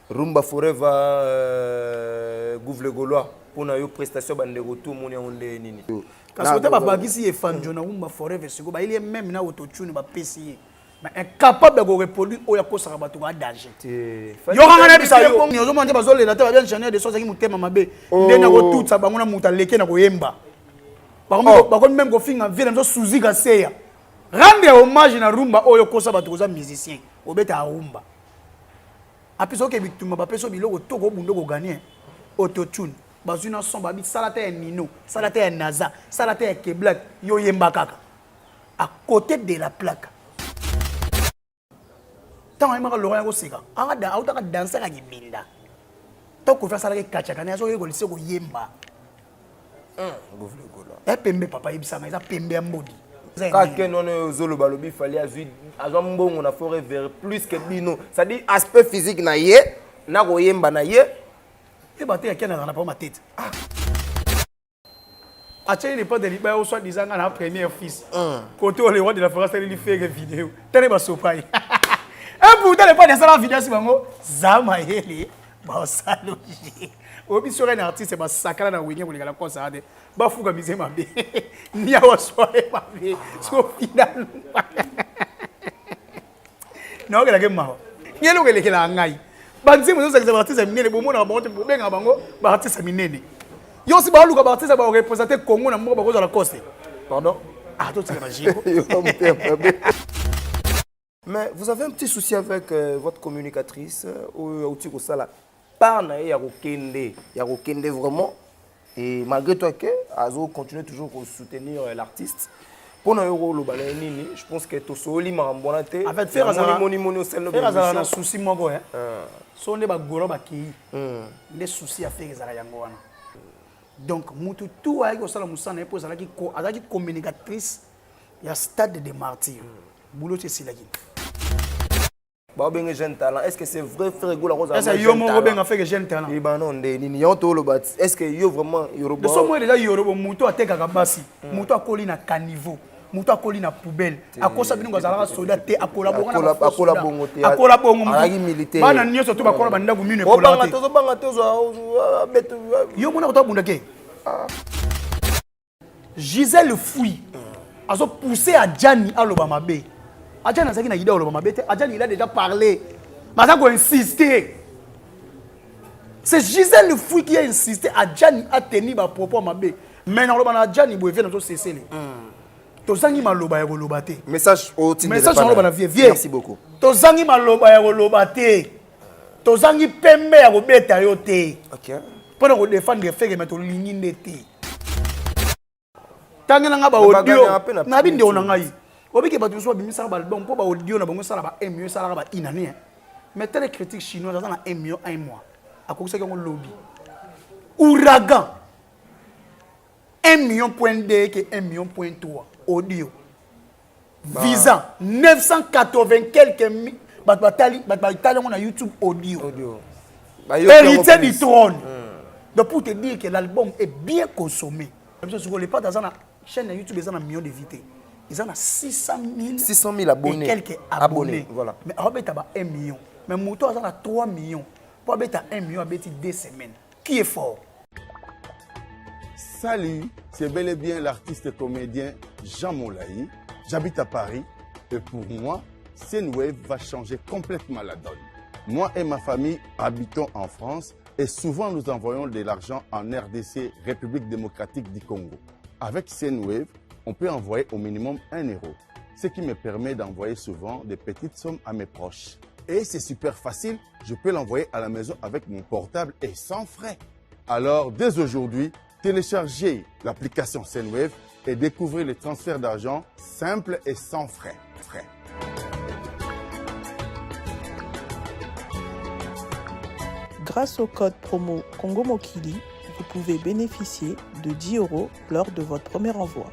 Rumba Forever, Gouv le Gaulois, mpona yo prestation bandeko tu omoni yango nde nini? Kasi ote babakisi ye Fanjo na Rumba Forever, sikoyo bayeli ye meme na autotune, bapesi ye, mais incapable ya koreproduire oyo akosaka bato ka danger. Yokanga na bisa yo, ozomona te, bazolela te. Babia ingénieur de son azalaki motema mabe nde na kotutsa bango na moto aleke na koyemba. Bakomi meme kofinga vie na biso Suzika Seya. Rendre hommage na rumba oyo okosa bato koza musicien, obeta rumba, apesa oke bitumba, bapesa biloko to kobunda, kogagner. Autotune bazwi na son, babi sala te ya Nino, sala te ya Naza, sala te ya Keblak, yo yemba kaka à côté de la plaque. Ntango ayembaka Laurent ya koseka, autaka dansaka kibinda to Kofi asalaki katiaka na azoyekola se koyemba ya pembe. Papa yebisanga, eza pembe ya mbodi. Kake nono ozoloba, alobi Fally azwi, azwa mbongo na Forever plus que bino, c'est-à-dire aspect physique na ye na koyemba na ye. Yeba te, akendaka na papa matete, atieli lipande libaya o soit disant nga na premier fils. Côté oyo le roi de la forêt asaleli Ferre vidéo, tene basopa ye. Et pourtant lepande asala vidéo asi bango za mayele baosaloge oyebi soki na artiste basakana na wenge koleka na kosa te, bafuka mise mabe niawa soye mabe. So finalement naokelake mawa, ngeloko elekelaka ngai. Banzembo ezosakisa baartiste ya minene, bomonaka bango te, bobengaka bango baartiste ya minene. Yo si baluka baartiste bakoreprésente Congo na mboka, bakozala coste. Pardon. Ah, totika bajiko. Mais vous avez un petit souci avec votre communicatrice oyo auti kosala part na ye ya kokende, ya kokende vraiment. Et malgré toi que azo continuer toujours kosoutenir l'artiste, mpona yo koloba na ye nini? Je pense que tosoli makambo wana te. En fait, Ferre azala na souci moko so nde bagolo bakei nde souci ya Ferre ezalaka yango wana. Donc mutu tu ayaki kosala mosala na ye mpo azalaki communicatrice ya Stade de Martyr, boulot ti esilaki. Baobenge jeune talent, est ce que c'est vrai, Ferre Gola? Kozala yo moko obenga Ferre jeune talent? Ebano nde nini yango toloba? Est ce que yo vraiment yorobo so moi déjà yorobo, moto atekaka basi, moto akoli na caniveau, moto akoli na poubelle, akosa bino azalaka soda te, akola bongo. Akola bongo te. Akola bongo. Azalaki militaire. Bana nyonso to bakola bandako mino ekolaka te. Tozobanga te. Yo mona kota bunda ke Gisèle Fui azopousser Adjani aloba mabe. Adjani azalaki na ida oloba mabe te. Adjani, il a déjà parlé, baza koinsister. C'est Gisèle Fui qui a insisté, Adjani a tenu bapropos mabe. Mais nakoloba na Adjani boye: vie na tosesele, tozangi maloba ya koloba te. Message. Message nakoloba na vie, vie. Merci beaucoup. Tozangi maloba ya koloba te, tozangi pembe ya kobeta yo te mpona kodéfendre Ferre, mais tolingi nde te. Tangela nga baaudio nayebi, ndeko na ngai. Obiki bato mosusu babimisaka baalbum mpo baaudio na bango esala ba 1 million, esalaka ba une année. Mais tele critique chinoise aza na 1 million 1 mois, akokisaki yango lobi. Ouragan, 1 million point 2 ke 1 million point 3 audio. Visa 980 quelques, bato batali, bato batali yango na YouTube audio, audio. Héritier du trône. Donc pour te dire que l'album est bien consommé, biso sikoyo lepate aza na chaîne ya YouTube, eza na million de vues te, eza na 600 000. 600 000 abonnés. Et quelques abonnés. Abonnés, voilà. Mais aobeta ba 1 million, mais moto aza na 3 millions mpo abeta 1 million, abeti 2 semaines. Qui est fort? Salut, c'est bel et bien l'artiste comédien Jean Molaï. J'habite à Paris et pour moi, Sendwave va changer complètement la donne. Moi et ma famille habitons en France et souvent nous envoyons de l'argent en RDC, République démocratique du Congo. Avec Sendwave, on peut envoyer au minimum 1 euro, ce qui me permet d'envoyer souvent des petites sommes à mes proches. Et c'est super facile, je peux l'envoyer à la maison avec mon portable et sans frais. Alors, dès aujourd'hui, téléchargez l'application Sendwave et découvrez les transferts d'argent simples et sans frais. Frais. Grâce au code promo Congo Mokili, vous pouvez bénéficier de 10 euros lors de votre premier envoi.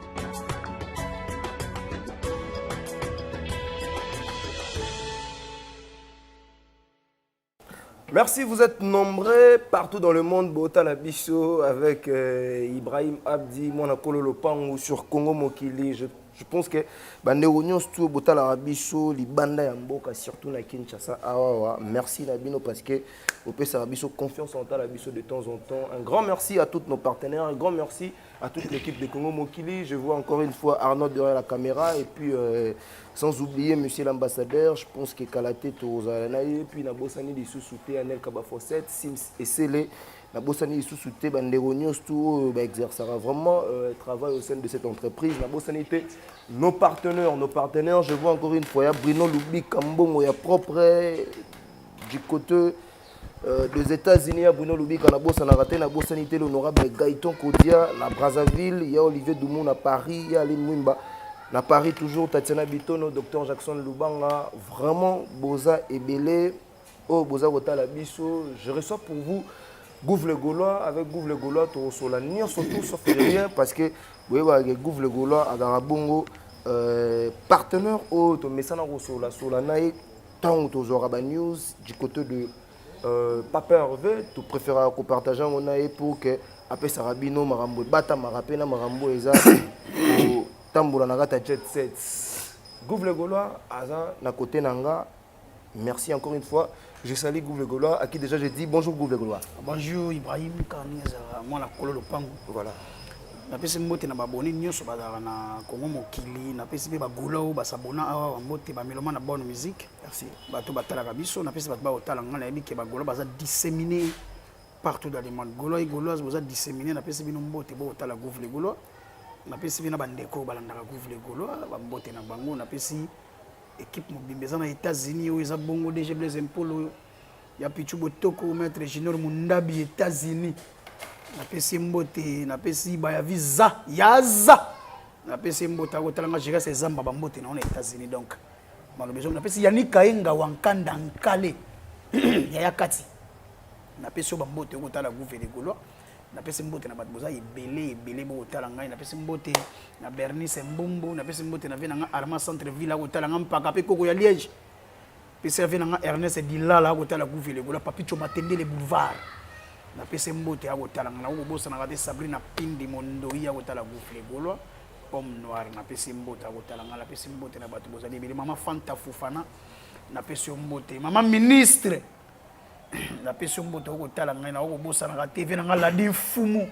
Merci, vous êtes nombreux partout dans le monde. Bota Biso avec Ibrahim Abdi, Mwana Kolo Lopangu sur Congo Mokili. Je Je pense que bandeko nyonso tu botalaka biso libanda ya mboka, surtout na Kinshasa awawa, merci na bino parce que opesaka biso confiance en tala biso de temps en temps. Un grand merci à tous nos partenaires, un grand merci à toute l'équipe de Congo Mokili. Je vois encore une fois Arnaud derrière la caméra et puis sans oublier monsieur l'ambassadeur, je pense que Kalate tozala na ye, puis nabosani lisusu te Anel Kabafoset, Sims Esele, nabosani lisusu te bandeko nyonso tu oyo baexercera vraiment travail au sein de cette entreprise. Nabosani te nos partenaires, nos partenaires, je vois encore une fois ya Bruno Lubika, mbongo ya propre du côté des États-Unis, ya Bruno Lubika, nabosanaka te. Nabosani te l'honorable Gaëtan Kodia na Brazzaville, ya Olivier Doumou na Paris, ya Aline Mwimba na Paris toujours, Tatiana Bitono, Docteur Jackson Lubanga. Vraiment boza ebele oyo boza kotala biso. Je reçois pour vous Gouve le Gaulois. Avec Gouve le Gaulois, tokosola nyonso tout sauf rien, parce que boyebaka Gouve le Gaulois azalaka bongo partenaire oyo tomesana kosola sola na ye ntango tozwaka banews du côté de Papa Hervé. Topréféraka kopartage yango na ye pour que apesaka bino makambo ebatamaka mpe na makambo eza kotambola na kati ya jet set. Gouve le Gaulois aza na côté na nga. Merci encore une fois. Je salue Gouve le Gaulois, à qui déjà je dis bonjour, Gouve le Gaulois. Bonjour Ibrahim Kani, ezalaka mwana kolo lopango. Voilà. Napesi mbote na baboni nyonso bazalaka na Kongo Mokili. Napesi mpe bagula oyo basabona awa bambote, bameloma na bonne musique. Merci. Bato batalaka biso, napesi bato baotala ngai. Nayebi ke bagaulois baza disséminé partout dans le monde. Gaulois et gauloise boza disséminé, napesi bino mbote. Bootala Gouve le Gaulois, napesi bino bandeko balandaka Gouve le Gaulois bambote na bango. Napesi équipe mobimba eza na États-Unis oyo eza bongo DG Blaise Mpolo oyo ya Pichu Botoko, maître Junior Mundabi, États-Unis, napesi mbote. Napesi baya visa yaza, napesi mbote akotalanga Gérase Ezamba, bambote na ngo na États-Unis. Donc maloba ezongi. Napesi Yanik Kayenga Wankanda Nkale yaya kati, napesi yo bambote okotala Gouve le Gaulois. Napesi mbote na bato boza ebele ebele bokotala ngai. Napesi mbote na Bernice Mbumbu, napesi mbote na vie na nga Arma Centre Ville akotala nga, mpaka mpe koko ya Liège. Pesi ave na nga Ernest Dilala akotala Gouve le Gaulois, Papicho Matendele Boulevard, napesi mbote akotala nga. Nakokobosanaka te Sabrina Pindi Mondoi akotala Gouve le Gaulois, homme noir, napesi mbote akotala nga. Napesi mbote na bato bozali ebele. Mama Fanta Fufana, napesi yo mbote. Mama ministre, napesi yo mbote okotala ngai. Nakokobosanaka te ve na nga Ladi Mfumu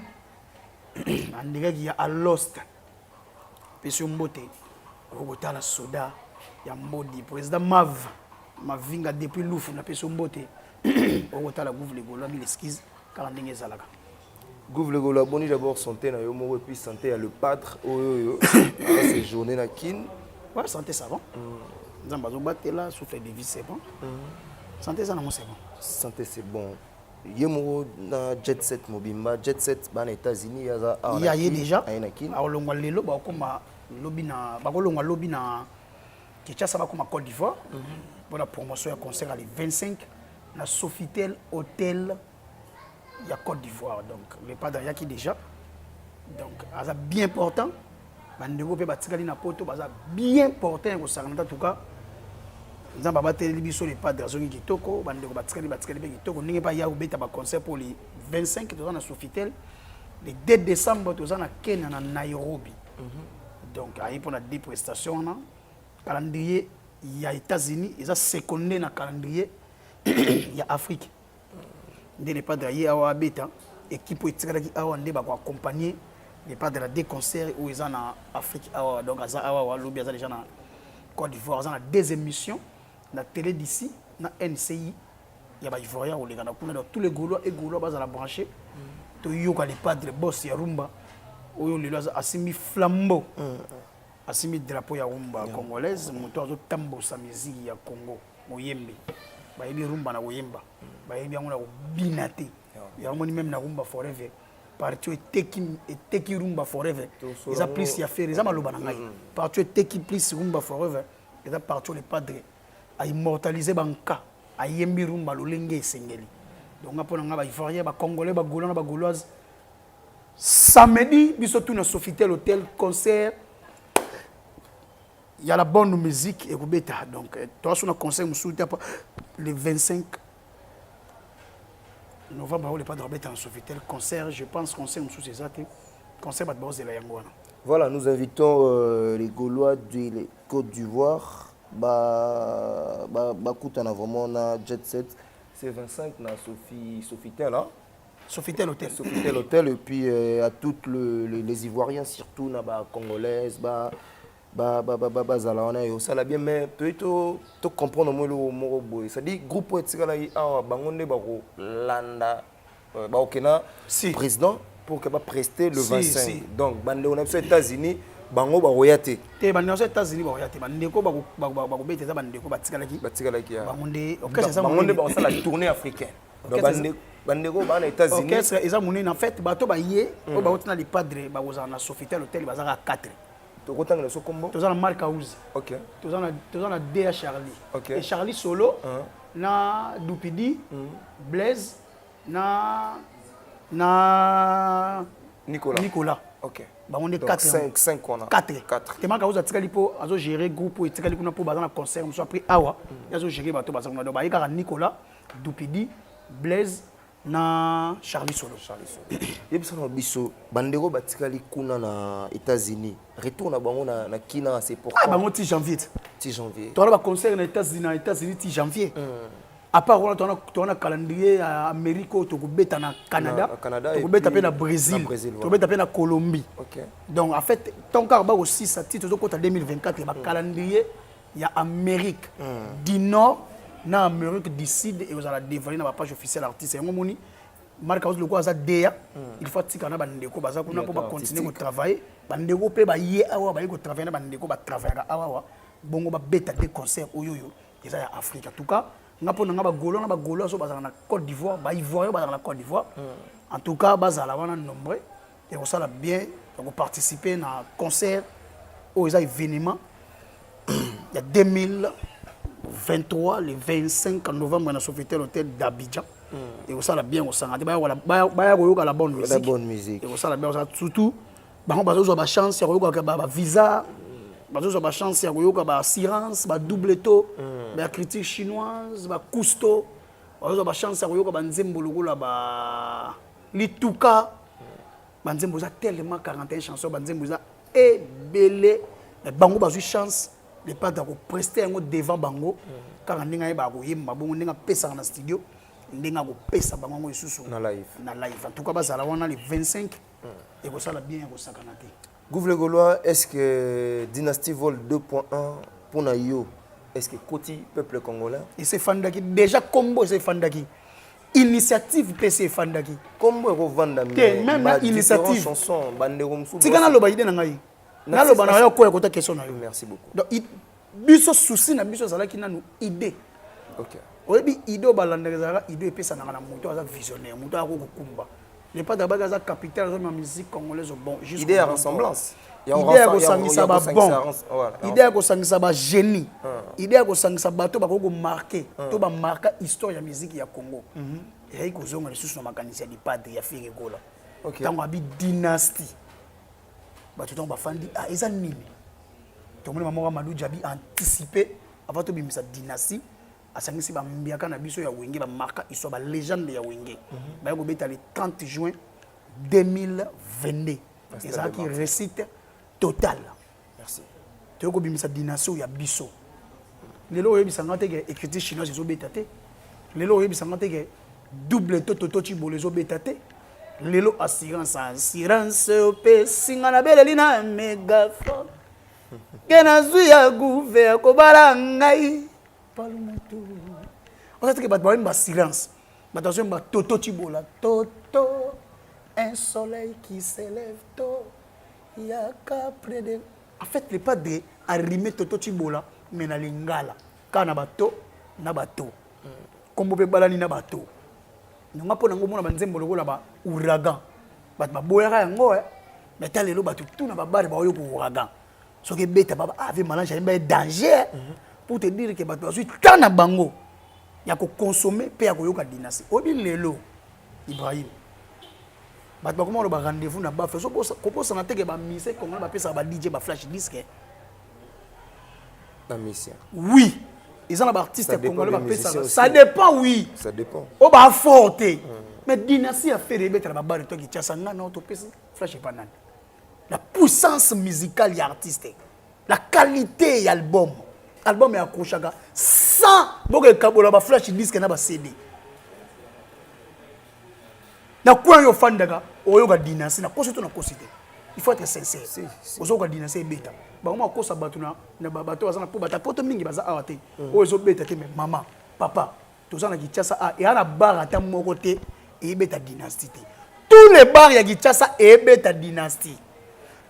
andekaki ya Alost, pesi yo mbote okotala soda ya Mbodi, président Mav Mavinga depuis Lufu, napesi yo mbote okotala Gouve le Gaulois. Mille excuses, kaka ndenge ezalaka. Gouve le Gaulois, boni d'abord santé na yo moko et puis santé ya le padre oyo oyo séjourné na Kin? Ouais, santé ça va. Nzambe azobatela, souffle de vie, c'est bon. Santé eza nango, c'est bon. Santé c'est bon. Ye moko na jet set mobimba, jet set bana États-Unis aza awa na ye déjà. Aye na Kin. Akolongwa lelo, bakokoma lobi na, bakolongwa lobi na Kinshasa, bakoma Côte d'Ivoire mpona promotion ya concert ya le 25 na Sofitel Hotel ya Côte d'Ivoire. Donc le padre ayaki déjà, donc aza bien portant. Bandeko mpe batikali na Poto baza bien portant ya kosangana. En tout cas Nzambe abateleli biso le padre, azongi kitoko. Bandeko batikali, batikali mpe kitoko ndenge mpe aya kobeta baconcert. Mpo le 25 toza na Sofitel, le 2 décembre toza na Kenya na Nairobi. Donc aye mpona deux prestation wana. Calendrier ya États-Unis eza seconde na calendrier ya Afrique. Nde le padre aye awa abeta, équipe oyo etikalaki awa nde bakoaccompagne le padre na deux concerts oyo eza na Afrique awa. Donc aza awa awa, lobi aza déjà na Côte d'Ivoire, aza na deux émissions na télé d'ici na NCI ya baivoirien koleka na kuna. Donc tous les Gaulois et Gaulois bazala branché, toyoka le padre, boss ya rumba oyo lelo asimbi flambeau, asimbi drapeau ya rumba congolaise, moto azotambusa miziki ya Congo. Moyembi bayebi rumba na koyemba, bayebi yango na kobina te. Yango moni même na Rumba Forever, parti oyo eteki, eteki Rumba Forever eza plus ya Ferre. Eza maloba na ngai. Parti oyo eteki plus Rumba Forever eza parti oyo le padre aimmortalise banka, ayembi rumba lolenge esengeli. Donc nga, mpo na nga, baivoirien, bacongolais, bagaulois na bagauloise, samedi biso tu na Sofitel Hotel, concert ya la bonne musique ekobeta. Donc toaso na concert mosusu te apa le 25 novembre oyo le padre abeta na Sofitel concert. Je pense concert mosusu eza te, concert bato baozela yango wana. Voilà, nous invitons les Gaulois de Côte d'Ivoire. Ba ba bakutana vraiment na Jet Set. C'est 25 na Sophie Sofitel, hein? Sofitel Hotel. Sofitel Hotel et puis à toutes les Ivoiriens, surtout na ba Congolaises, ba ba ba ba ba bazala wana osala bien. Mais toyi to to comprendre mo eloko moko boye, c'est-à-dire groupe oyo etikalaki awa, bango nde bakolanda, bakokenda Si. président pour que baprester le Si, 25. si. Donc bandeko na biso États-Unis, bango bakoya te? Te, bandeko so États-Unis bakoya te. Bandeko bakobeta eza bandeko batikalaki. Batikalaki ya Bango nde orchestre eza bango nde monene. bakosala tournée africaine. Donc Orchestre bandeko baa na États-Unis. Orchestre eza monene. En fait, bato baye oyo bauti na Lipadre bakozala na Sofitel Hotel, bazaka 4. Tokotangela so kombo. Toza na Mark House. Toza na Da Charlie et Charlie Solo na Dupidi, Blaise na Nicolas. Nicolas. Bango nde Donc 4. 5 5 wana. 4. 4. Te, Mark House atikali mpo azogérer groupe oyo etikali kuna, mpo baza na concert mosusu après awa, ye azogérer bato baza kuna. Donc baye kaka Nicolas, Dupidi, Blaise na Charlie Solo. Charlie Solo. Yebisa na biso, bandeko batikali kuna na États-Unis, retour na bango na kina, c'est pourquoi? Ah, bango ti janvier te. Ti janvier. Towana baconcert na États-Unis ti janvier. À part wana, towana calendrier ya Amérique oyo tokobeta na Canada. Na Canada et Tokobeta mpe puis na Brésil. na Brésil, voilà. Tokobeta mpe na Colombie. Donc en fait, tant kaka bakosisa ti tozokota 2024 ya bacalendrier ya Amérique du Nord na Amérique du Sud, ekozala dévoilé na bapage officielle artiste. Yango moni Mark House lokola aza deya, il faut atika na bandeko baza kuna mpo bacontinue kotravaille. Bandeko mpe baye awa, baye kotravaille na bandeko batravaillaka awa awa, bongo babeta de concert oyo oyo eza ya Afrique. En tout cas, nga, mpo na nga, bagaulois na bagaulois so bazala na Côte d'Ivoire, baivoirien bazala na Côte d'Ivoire, en tout cas bazala wana nombreux, ekosala bien ya koparticiper na concert oyo eza événement ya 2023, le 25 novembre, na Sofitel Hotel d'Abidjan. Ekosala bien kosanga te, baya koyoka la bonne musique. La bonne musique. Ekosala bien kosala, surtout bango bazozwa bachance ya koyoka bavisa, bazozwa bachance ya koyoka baassurance, badouble to, baécriture chinoise, bacusto, bazozwa bachance ya koyoka banzembo lokola ba lituka. Banzembo eza tellement, 41 chanson, banzembo eza ebele, mais bango bazwi chance le padre akopreste yango devant bango kaka ndenge ayebaka koyemba bongo, ndenge apesaka na studio, ndenge akopesa bango yango lisusu Na live. Na live. En tout cas, bazala wana le 25, ekosala bien ya kosakana te. Gouv le Gaulois, est-ce que Dynastie Vol 2.1 pour na yo, est-ce que côté peuple congolais? Ese efandaki déjà, kombo ese efandaki, initiative mpe ese efandaki. Kombo ekovanda. Te, même na initiative. Chanson bandeko mosusu. Tika naloba idée na ngai, naloba na yo koya kota question na yo. Merci beaucoup. Donc biso, souci na biso ezalaki nanu idée. Oyebi, idée oyo balandaka ezalaka idée epesanaka na moto aza visionnaire, moto aya kokumba. Le padre abaki aza capital, azomema musique congolaise au bon Idée ya ressemblance. Idée ya kosangisa babon, idée ya kosangisa bagénie, idée ya kosangisa bato bakoki komarquer to bamarka histoire ya musique ya Congo, ezalaki kozonga lisusu na makanisi ya Lipadre, ya Ferre Gola. Ntango abi dynastie, bato ntango bafandi, ah, eza nini? Tomoni mama Amadou Diaby anticiper avant tobimisa dynastie, asangisi bambiaka na biso ya Wenge, bamarka histoire, balégende ya Wenge, baya kobeta le 30 juin 2022. Ezalaki réussite totale. Merci. Toyei kobimisa dynastie oyo ya biso lelo. Oyebisanga te ke écriture chinoise ezobeta te lelo, oyebisanga te ke double to toto cibolo ezobeta te lelo, assurance, assurance opesinga nabeleli na mégaphone ke nazwi ya guve ya kobala ngai palumoto. Oza teke bato bayemba assurance, bato bazoyemba toto cibola, toto, un soleil qui s'élève tôt, yaka près de. En fait, le padre arime toto cibola, mais na lingala kaka na bato na bato, kombo mpe balani na bato nonga mpo nango. Omona banzembo lokola ba ouragan, bato baboyaka yango, mais ta lelo bato tuna babare baoyoka ouragan. Soki ebeta baba ave malange ayemba ye danger, pour te dire ke bato bazwi temps na bango ya kokonsome mpe ya koyoka dynastie. Oyebi lelo, Ibrahim, bato bakoma koloba rendez-vous na bafe. Kobosana te ke bamise congolais bapesaka ba DJ baflash disque. Na mission. Oui, eza na baartiste congolais bapesaka, ça dépend, oui. Ça dépend. Oyo bafort te, mais dynastie ya Ferre ebetela babare to Kinshasa, nga na topesi flash epa nani? La puissance musicale ya artiste, la qualité ya album. Album ya accrochaka sans boko ekabola ba flash disque na ba CD. Na coin yo fandaka oyoka dynastie na kosi to na kosi te. Il faut être sincère. Si, si. Ozoyoka dynastie ebeta. Bango makosa bato na na bato baza na po bata poto mingi baza awa te. Oyo ezobeta te mais mama, papa, toza na Kinshasa a eya na bar ata moko te eyebeta dynastie te. Tous les bars ya Kinshasa eyebeta dynastie.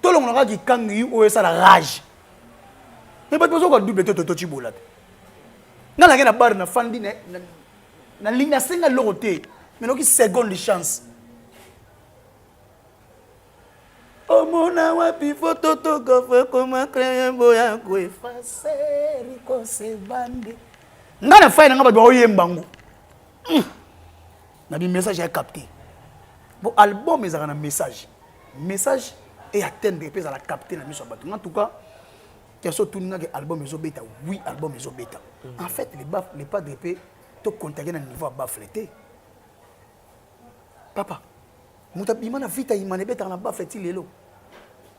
Tolongola kaka kikangi oyo esala rage. Mais bato bazoyoka double te toto Tshibola te. Nga nake na bar na fandi na na lingi nasenga eloko te mais noki seconde chance. Omona wapi photo to coffre koma créer boya ko effacer rikose bande. Nga na fai na nga bato baoyemba ngo. Na bi message ya capté. Bon album ezalaka na message. Message et atteindre pe ezala capté na miso ya bato. En tout cas, question otuni nga ke album ezobeta, oui album ezobeta. En fait, les baf, les padres pe to contacter na niveau ya baffle te. Papa, moto abima na vita imana ebetaka na baffle ti lelo.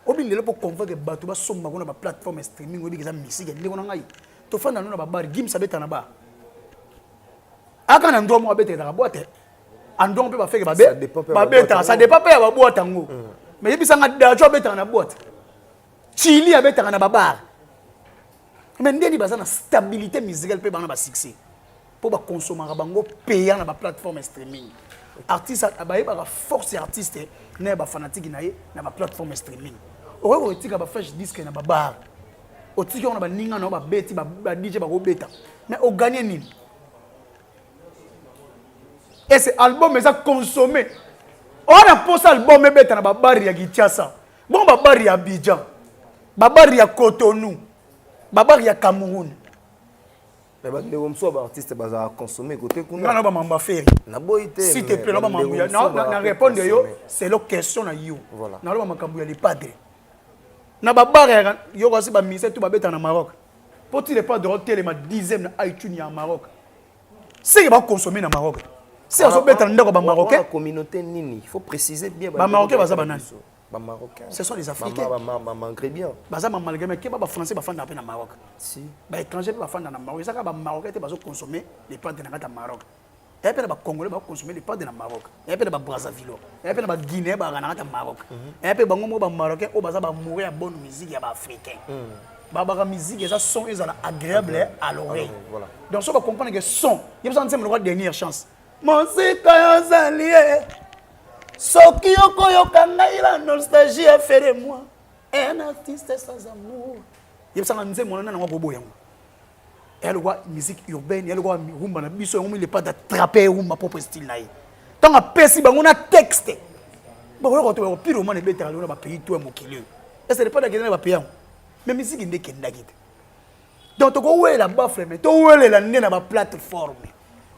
Obi lelo po convaincre bato basomba ngo na ba plateforme streaming oyebi eza musique ya ndeko na ngai. Tofanda no na ba bar, Gims abeta na bar. Aka na ndroit moko abeta ezaka boîte. Androit mpe bafeke babe babetaka, ça dépend mpe ya ba boîte yango. Mais yebisa nga Dadju abetaka na boîte. Chili abetaka na ba bar. Mais ndeni baza na stabilité musicale mpe bana ba succès. Po ba consommaka bango payant na ba plateforme streaming. Artiste bayebaka force ya artiste na ya ba fanatique na ye na ba plateforme streaming. Okoki kotika ba flash disque na ba bar. Otiki yango na baninga na yo babeti ba DJ bakobeta. Mais oganye nini? Et c'est album eza consommé. Oyo na posa album ebeta na ba bar ya Kinshasa. Bon ba bar ya Abidjan. Ba bar ya Cotonou. Ba bar ya Cameroun. Mais bandeko mosusu ya baartiste bazalaka consommé côté kuna. Nga na ba mamba ferre. Naboyi te. S'il te plaît, na ba mambo ya na répondre yo, c'est la question na yo. Voilà. Na ba makambo ya les padres. Na ba bar ya yo kasi ba musiciens tout ba beta na Maroc. Po ti les padres telema dixième na iTunes ya Maroc. C'est que ba consommer na Maroc. C'est azo beta na ndako ba Marocains. La communauté nini, il faut préciser bien ba Marocains baza banani. Ba Marocains. Ce sont les Africains. Ba Maghrébiens. Baza ba Maghrébiens mais keba ba Français ba fanda pe na Maroc. Si. Ba étrangers pe ba fanda na Maroc. Ezaka ba Marocains te bazo consommer les padres na kati ya Maroc. Ya pe na ba Congolais ba consommer les padres na Maroc. Ya pe na ba Brazzaville. Ya pe na ba Guinéens ba na kati ya Maroc. Ya pe bango mo ba Marocains oyo baza ba amoureux ya bonne musique ya ba Africains. Babaka musique eza son ezala agréable à l'oreille. Voilà. Donc so ba comprendre que son, yebisa nzembo lokola dernière chance. Mosika ozali ye. Soki okoyoka ngai la nostalgie ya faire moi un artiste sans amour. Yebisa nga nzembo wana nango koboya yango. Ya lokwa musique urbaine, ya lokwa rumba na biso yango il est pas d'attraper rumba propre style na ye. Tant apesi bango na texte. Bakoyoka to bako pire omana ebetaka lelo na ba pays tout ya mokili oyo. Est-ce que pas d'akende na ba pays yango? Mais musique nde ekendaki te. Donc tokowelela baffle mais towelela nde na ba plateforme.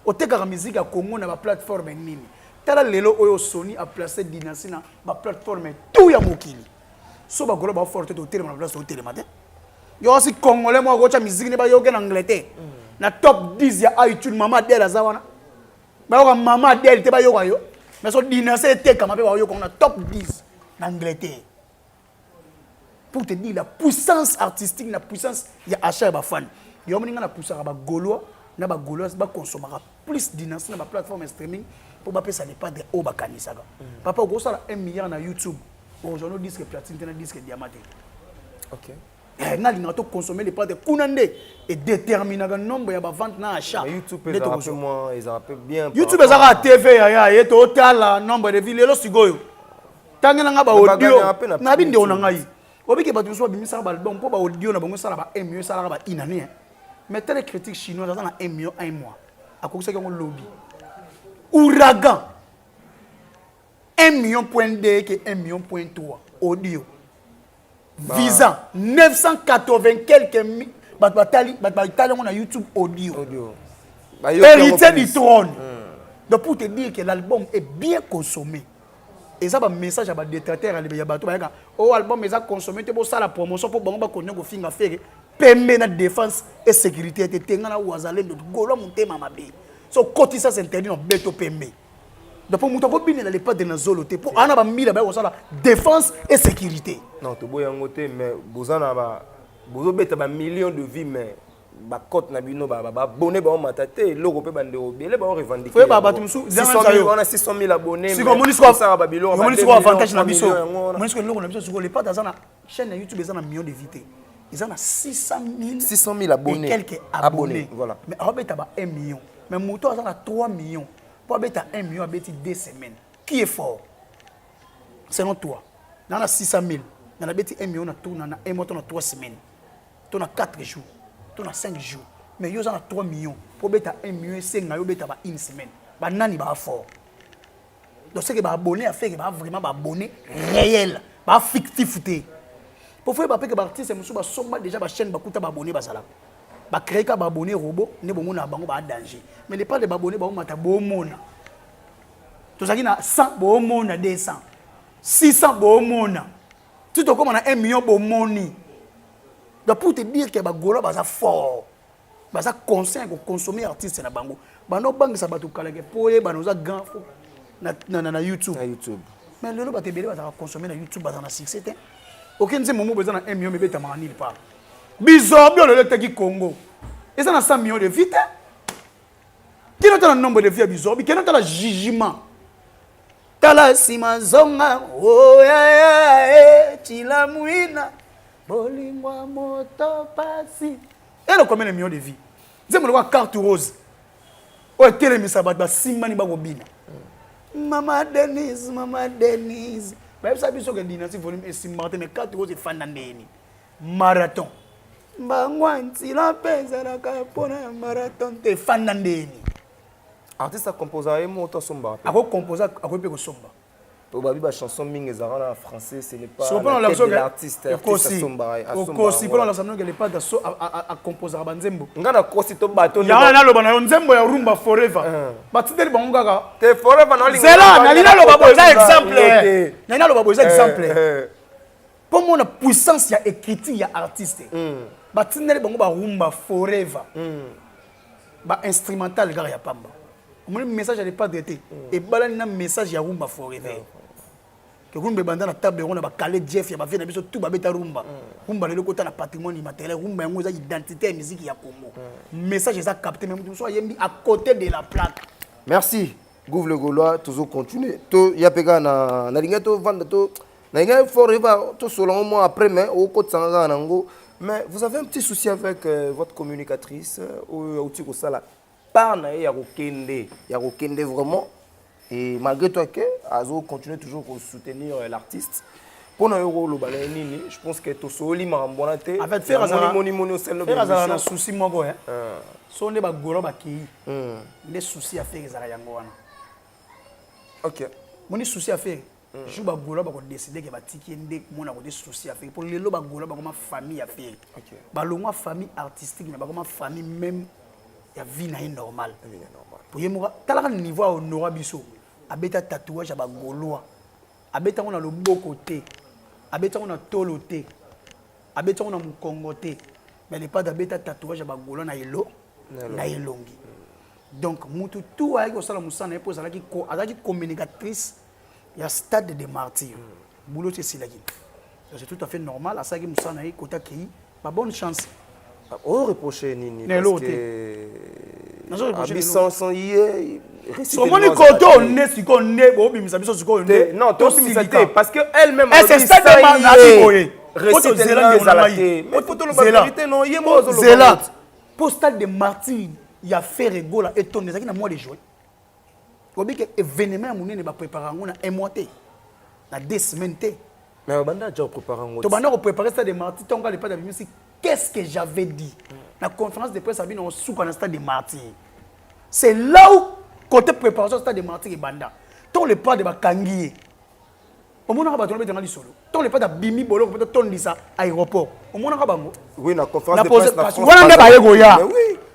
Otekaka musique ya Congo na ba plateforme nini? Tala lelo oyo Sony a placé dynastie na ba plateforme tout ya mokili. So ba golo ba forte to telema na place to telema te. Yo si congolais moko akotia musique ne ba yoke na Angleterre. Na top 10 ya iTunes mama Adele aza wana. Bayoka mama Adele te bayoka yo. Mais so dynastie etekama pe bayoka na top 10 na Angleterre. Pour te dire la puissance artistique, la puissance ya achat ya ba fan. Yo moninga na poussaka ba Gaulois na ba Gauloises ba consommaka plus dynastie na ba plateforme streaming pour ba pesa les padres oyo bakanisaka. Papa okosala 1 milliard na YouTube, okozwa no disque platine te na disque diamant te. OK. Nga lingaka to consommer les padres kuna nde et déterminaka nombre ya ba vente na achat. Mais YouTube ezalaka pe moins, ezalaka pe bien. YouTube ezalaka TV ya ya ye to tala nombre de vues lelo sikoyo. Tangela nga ba audio na bi ndeko na ngai. Obiki bato mosusu babimisaka ba album mpo ba audio na bango esala ba 1 million esalaka ba une année. Mais tele critique chinoise aza na 1 million 1 mois. Akokisaki yango lobi. Ouragan 1 million point 2 ke 1 million point 3 audio. Visa 980 quelques mille bato batali bato batali yango na YouTube audio. Audio. Héritier du trône. Donc pour te dire que l'album est bien consommé. Eza ba message ya ba détracteurs ya bato bayaka oh album eza consommé te bosala promotion po bango bakonde kofinga Ferre pembe na défense et sécurité te tenga na wazalendo golo motema mabe so kotisa c'est interdit na beto pembe. Donc mpo moto akobinela le padre na zolo te, mpo ana bambila baya kosala défense et sécurité. Non, toboyi yango te, mais boza na ba, bozobeta bamillion de vues, mais bacote na bino, baabonné baomata te. Eloko mpe bandeko ebele baorevendique. Foyeba bato mosusu. Wana 600 000 abonnés. Sikoyo omoni sikoyo avantage na biso, omoni sikoyo eloko na biso. Sikoyo le padre aza na chaîne ya YouTube, eza na million de vues te, eza na 600 000. 600 000 abonnés. Et quelques abonnés. Voilà. Mais aobeta ba 1 million, mais moto aza na 3 millions, mpo abeta 1 million, abeti 2 semaines. Qui est fort selon toi? Na 600 000, na nabeti 1 million na tour na 1 mois to na 3 semaines to na 4 jours to na 5 jours. Mais yo oza na 3 millions, mpo obeta 1 million, esenga yo obeta ba une semaine. Banani baa fort? Donc c'est que baabonné ya Ferre baa vraiment baabonné réel, baa fictif te. Po foyeba mpe ke baartiste mosusu basomba déjà bachaîne, bakuta baabonné bazalaka, bacréer ka baabonné robot nde bomona bango baa danger. Mais le pas de baabonné baomata, bomona tozalaki na 100, bomona 200, 600, bomona ti tokóma na 1 million, bomoni. Donc pour te dire ke bagaulois baza fort, baza conscient ya koconsommer artiste na bango. Banda obangisa bato kalake mpo oyebana oza grand na YouTube. Na YouTube. Mais lelo bato ebele bazalaka consommer na YouTube, bazala na succès te. Oke nzembo moko eza na 1 million, mebetamaka nulle part. Bizorbi oyo lelo eteki Congo eza na 100 millions de vues te. Kino tala nombre de vues ya Bizorbi, kino tala jugement, tala nsima, zonga oyaya tila mwina bolingwa moto pasi elo combien de millions de vues? Nzembo lokola Carte Rose oyo etelemisa bato basimbani bakobina, Mama Denise, Mama Denise, bayebisa biso ke Dynastie volume esimbaka te, mais Carte Rose efanda ndeni marathon mbangwa nzila mpe ezalaka mpona ya marathon te, efanda ndeni. Artiste acomposaka ye moko to asombaka mpe? Akocompose, akoki mpe kosomba. Po babi bachanson mingi ezalaka na français, ce n'est pas la tête de l'artiste, artiste asombaka. Okosi, mpona olakisa mnoke le padre acomposaka banzembo. Nga nakosi to bato? Yango naloba na yo, nzembo ya Rumba Forever, batindeli bango kaka. Te, Forever. Zela, nali naloba boye, eza exemple. Nali naloba boye, eza exemple mpo mona puissance ya écriture ya artiste. Batindeli bango barumba Forever, bainstrumental kaka ya pamba. Omoni message ya le padre te, ebalani na message ya Rumba Forever, ke rumba ebanda na table yango na bakale jeff ya bavie na biso tu babeta rumba. Rumba lelo ekota na patrimoine immatériel. Rumba yango eza identité ya musique ya Congo. Message eza capté, mais moto mosusu ayembi à côté de la plaque. Merci, Gouve le Gaulois. Tozo continuer to ya mpe kaka na nalingai tovanda to nalingai Forever tosola ngo mwa après, mais okotisanga kaka nango. Mais vous avez un petit souci avec votre communicatrice oyo auti kosala part na ye ya kokende vraiment. Et malgré toi ke azo continuer toujours kosoutenir l'artiste, mpo na yo koloba na ye nini? Je pense que tosoli makambo wana te. En fait, Ferre Moni osali. Azala na souci moko so nde bagaulois bakei nde souci ya Ferre ezala yango wana. Moni souci ya Ferre, jour bagaulois bakodécider ke batiki ye, nde mona kote souci ya Ferre. Mpo lelo bagaulois bakoma famille ya Ferre, balongwa famille artistique, mais bakoma famille même ya vie na ye normale. Po ye moko talaka niveau ya honora biso, abeta tatouage ya bagaulois, abeta yango na loboko te, abeta yango na tolo te, abeta yango na mokongo te, mais le padre abeta tatouage ya bagaulois na elo na elongi. Donc mutu tu ayaki kosala mosala na ye, mpo azalaki communicatrice ya Stade de Martyr. Boulot ti esilaki. Donc c'est tout à fait normal, asalaki mosala na ye, kota akei, ba bonne chance. Oreproche nini? Na eloko te. Abi sans ye. Omoni koto nde sikoyo nde bobimisa biso sikoyo. Nde non, tobimisa te, parce que elle-même stade boye. Zela. Po Stade de Martyr ya Ferre Gola etonde ezalaki na mois de juin. Oyebi ke événement ya monene baprépare yango na un mois te, na 2 semaines te. Mais babanda déjà kopréparer yango. Tobanda kopréparer Stade de Martyr ntongo le padre abimisi. Qu'est-ce que j'avais dit na conférence de presse? Abino osuka na Stade de Martyr. C'est là où côté préparation Stade de Martyr ebanda. Ntongo le padre bakangi ye, omonaka bato nabetanga lisolo. Ntongo le padre abimi boloko mpe totondisa aéroport, omonaka bango. Oui, na conférence de presse na France. Wana nde baye koya.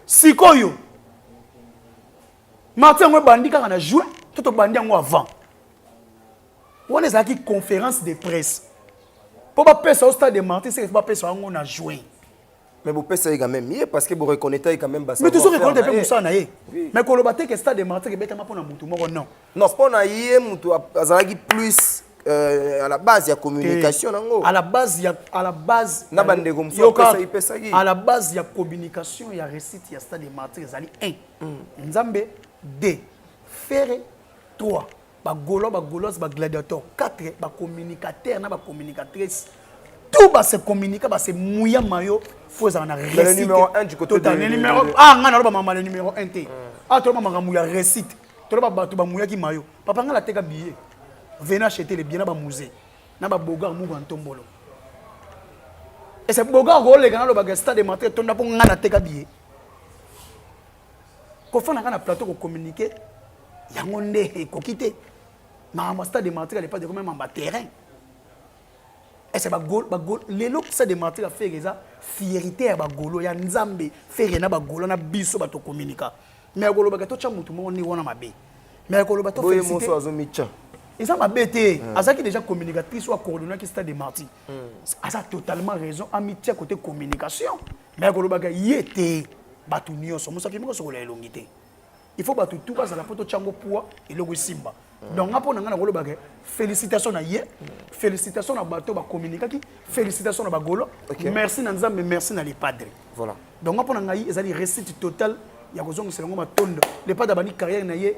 Sikoyo Martyr yango ebandi kaka na juin to tobandi yango avant? Wana ezalaki conférence de presse mpo bapesa yo Stade de Martyr, seke bapesa yango na juin. Mais bopesa ye quand même ye, parce que boreconnaître ye quand même. Mais tozo reconnaître mpe mosala na ye, mais koloba te ke Stade de Martyr ebetama mpona motu moko, non. Non, mpo na ye motu azalaki plus à la base ya communication nango. À la base ya, à la base Na bandeko mosusu apesaki. À la base ya communication ya réussite ya Stade de Martyr ezali 1 Nzambe, 2 Ferre, 3 Bagaulois, Bagauloise, Bagladiateur, 4 bacommunicateur na bacommunicatrice, tout base communiquer, base mouya mayo, faut ezala na réussite. Le numéro 1 du côté de le numéro, ah, nga naloba mama le numéro 1 te. Ah, toloba makambo ya réussite, toloba bato bamuyaki mayo. Papa, nga nateka billet, venez acheter les billets na bamusée na babogar muku ya ntombolo. Ese bogar koleka, nalobaka Stade de Martyr etonda mpo nga nateka billet. Kofanda nga na plateau kocommuniquer yango nde ekoki te. Makambo ya Stade de Martyr alepa de comme mamba terrain ese bagol. Lelo Stade de Martyr ya Ferre eza fierté ya bagolo ya Nzambe. Ferre na bagolo na biso bato communika, mais kolobaka totya motu moko nde wana mabe, mais koloba to Boye moso azomitya. Eza mabe te. Azalaki déjà communicatrice oyo acoordonnaki Stade de Martyr, aza totalement raison amitia côté communication, mais kolobaka ye te, bato nyonso mosapi moko sokola elongi te. Il faut bato tu bazala mpo totyango poids, eloko esimba. Donc nga, mpo na ngai, nakolobaka félicitation na ye, félicitation na bato bacommunikaki, félicitation na bagolo, merci na Nzambe, merci na Le Padre. Voilà. Donc nga, mpo na ngai, ezali réussite totale ya kozongisela yango matondo. Le Padre abandi carrière na ye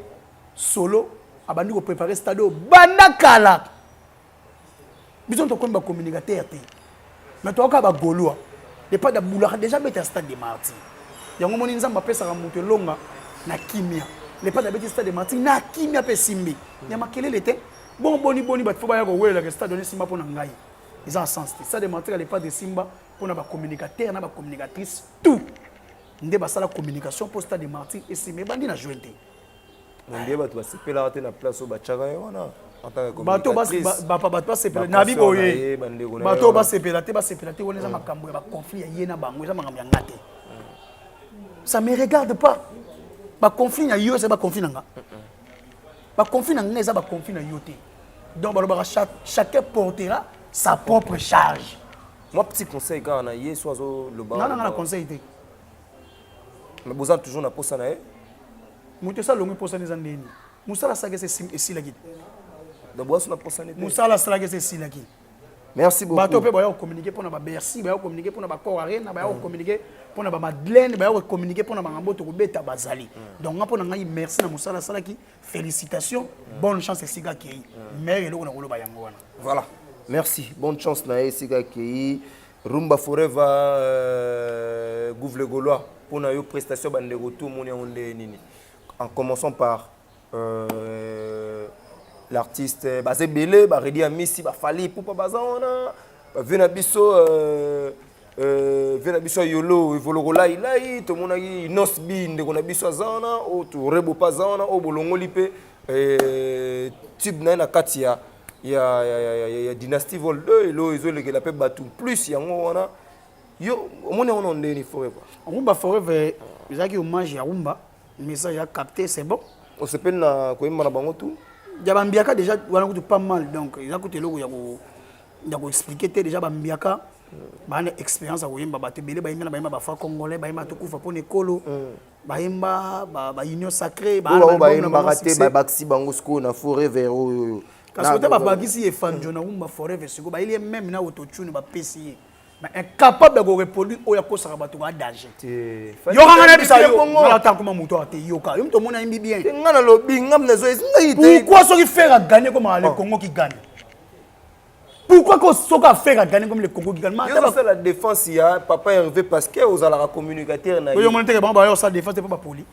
solo, abandi kopréparer stade oyo banda kala. Biso tokomi bacommunicateur te, mais toyoka bagaulois. Le Padre abulaka déjà beta Stade de Martyr. Yango moni Nzambe apesaka moto elonga na kimia. Le Padre abeti Stade de Martyr na kimia mpe esimbi ya makelele te. Bon, boni boni bato fo baya kowelelaka stade wana esimba. Mpo na ngai eza na sens te. Stade de Martyr, Le Padre esimba mpona bacommunicateur na bacommunicatrice, tout nde basala communication mpo Stade de Martyr esimba. Ebandi na juin te. Nde bato basepelaka te na place oyo batiaka ye wana. Bato bato basepela na biboye, bato basepela te, basepela te. Wana eza makambo ya baconflit ya ye na bango, eza makambo ya nga te, ça me regarde pas. Baconflit na yo eza baconflit na nga, baconflit na nga eza baconflit na yo te. Donc balobaka chacun portera sa propre charge. Moi, petit conseil kaka na ye so azoloba. Nga na nga na conseil te. Mais boza toujours na posa na ye? Moto esi alongwi, mposani eza ndeni? Mosala asalaki esi esilaki te. Donc boza so na posani te? Mosala asalaki esi esilaki. Merci beaucoup. Bato mpe baya kocommuniquer mpona baBercy, baya kocommuniquer mpona baAccor Arena, baya kocommuniquer mpona baMadeleine, baya kocommuniquer mpona makambo tokobeta bazali. Donc nga, mpo na ngai, merci na mosala asalaki, félicitation, bonne chance esika akei. Mais eloko na koloba yango wana. Voilà, merci, bonne chance na ye esika akei. Rumba Forever, Gouve le Gaulois, mpona yo prestation bandeko to omoni yango nde nini? En commençant par l'artiste, baza ebele, baredi ya misi, bafali pupa baza wana, bavie na biso, vie na biso ya yolo evoloko lailai, tomonaki Inos B, ndeko na biso aza wana, oyo torebo mpe aza wana, oyo bolongoli mpe tube na ye na kati ya Dynastie Vol 2. Elo ezolekela mpe bato plus yango wana. Yo omoni yango na ndeni, Forever? Rumba Forever ezalaki hommage ya rumba, message ya capté, c'est bon. Osepeli na koyemba na bango tout? Ya bambiaka déjà wana kutu pas mal. Donc eza kutu eloko ya koexpliquer te. Déjà bambiaka baa na expérience ya koyemba. Bato ebele bayemba na bayemba bafranc congolais, bayemba tokufa mpona ekolo, bayemba baunion sacré. Oyo bayembaka te, babakisi bango sikoyo na Forever oyo. Kasi kote babakisi Efanjo na Rumba Forever, sikoyo bayeli ye même na autotune bapesi ye, mais incapable ya koreproduire oyo akosaka bato ka danger. Yoka nga nayebisa yo, nga ata akoma moto awa te. Yoka yo, moto omoni ayembi bien. Nga nalobi, nga nazo ngai. Pourquoi soki Ferre agagner comme le Congo qui gagne? Pourquoi ko soki Ferre agagner comme le Congo qui gagne? Osala défense ya papa Hervé parce que ozalaka communicateur na ye. Oyo omoni teke bango baya osala défense te mpo bapoli.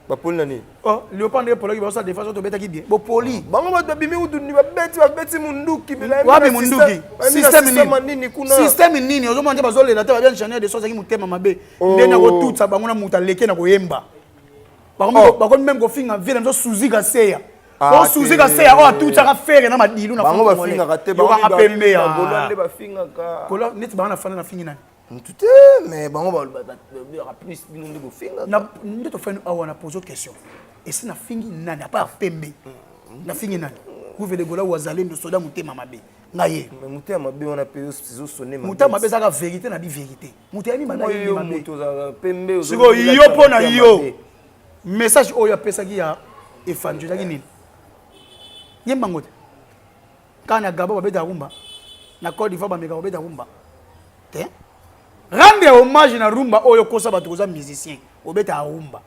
Bapoli na nini? Oh, Léopard ndenge polaki, baosala défense oyo tobetaki bien, bopoli. Bango bato babimi kutu, babeti, babeti munduki. Wapi munduki? Système nini kuna? Système nini? Ozomona te bazolela te. Babia ingénieur de son azalaki motema mabe nde na kotutsa bango na moto aleke na koyemba. Bakomi même kofinga vie na biso Suzika Seya o Suzika Seya oyo atutsaka Ferre na madilu. Na bango bafingaka te. Yokanga pembe ya nde bafingaka. Neti bango na fana na fingi nani? Mutu te, mais bango balobaka plus, bino nde bofingaka. Nde tofani awa na pose question: esi nafingi nani à part pembe? Nafingi nani? Gouve de Gola, wazalendo, soda motema mabe. Ngai ye. Mais motema mabe wana mpe ezosone. Motema mabe ezaka vérité na bi vérité. Moto ayebi mabe, ayebi mabe. Moto ozalaka pembe. Sikoyo yo, mpo na yo, message oyo apesaki ya Efandjo ezalaki nini? Yembango te. Kaka na Gabon babetaka rumba, na Côte d'Ivoire bameka kobeta rumba te. Rendre hommage na rumba oyo okosa bato koza musicien, obetaka rumba.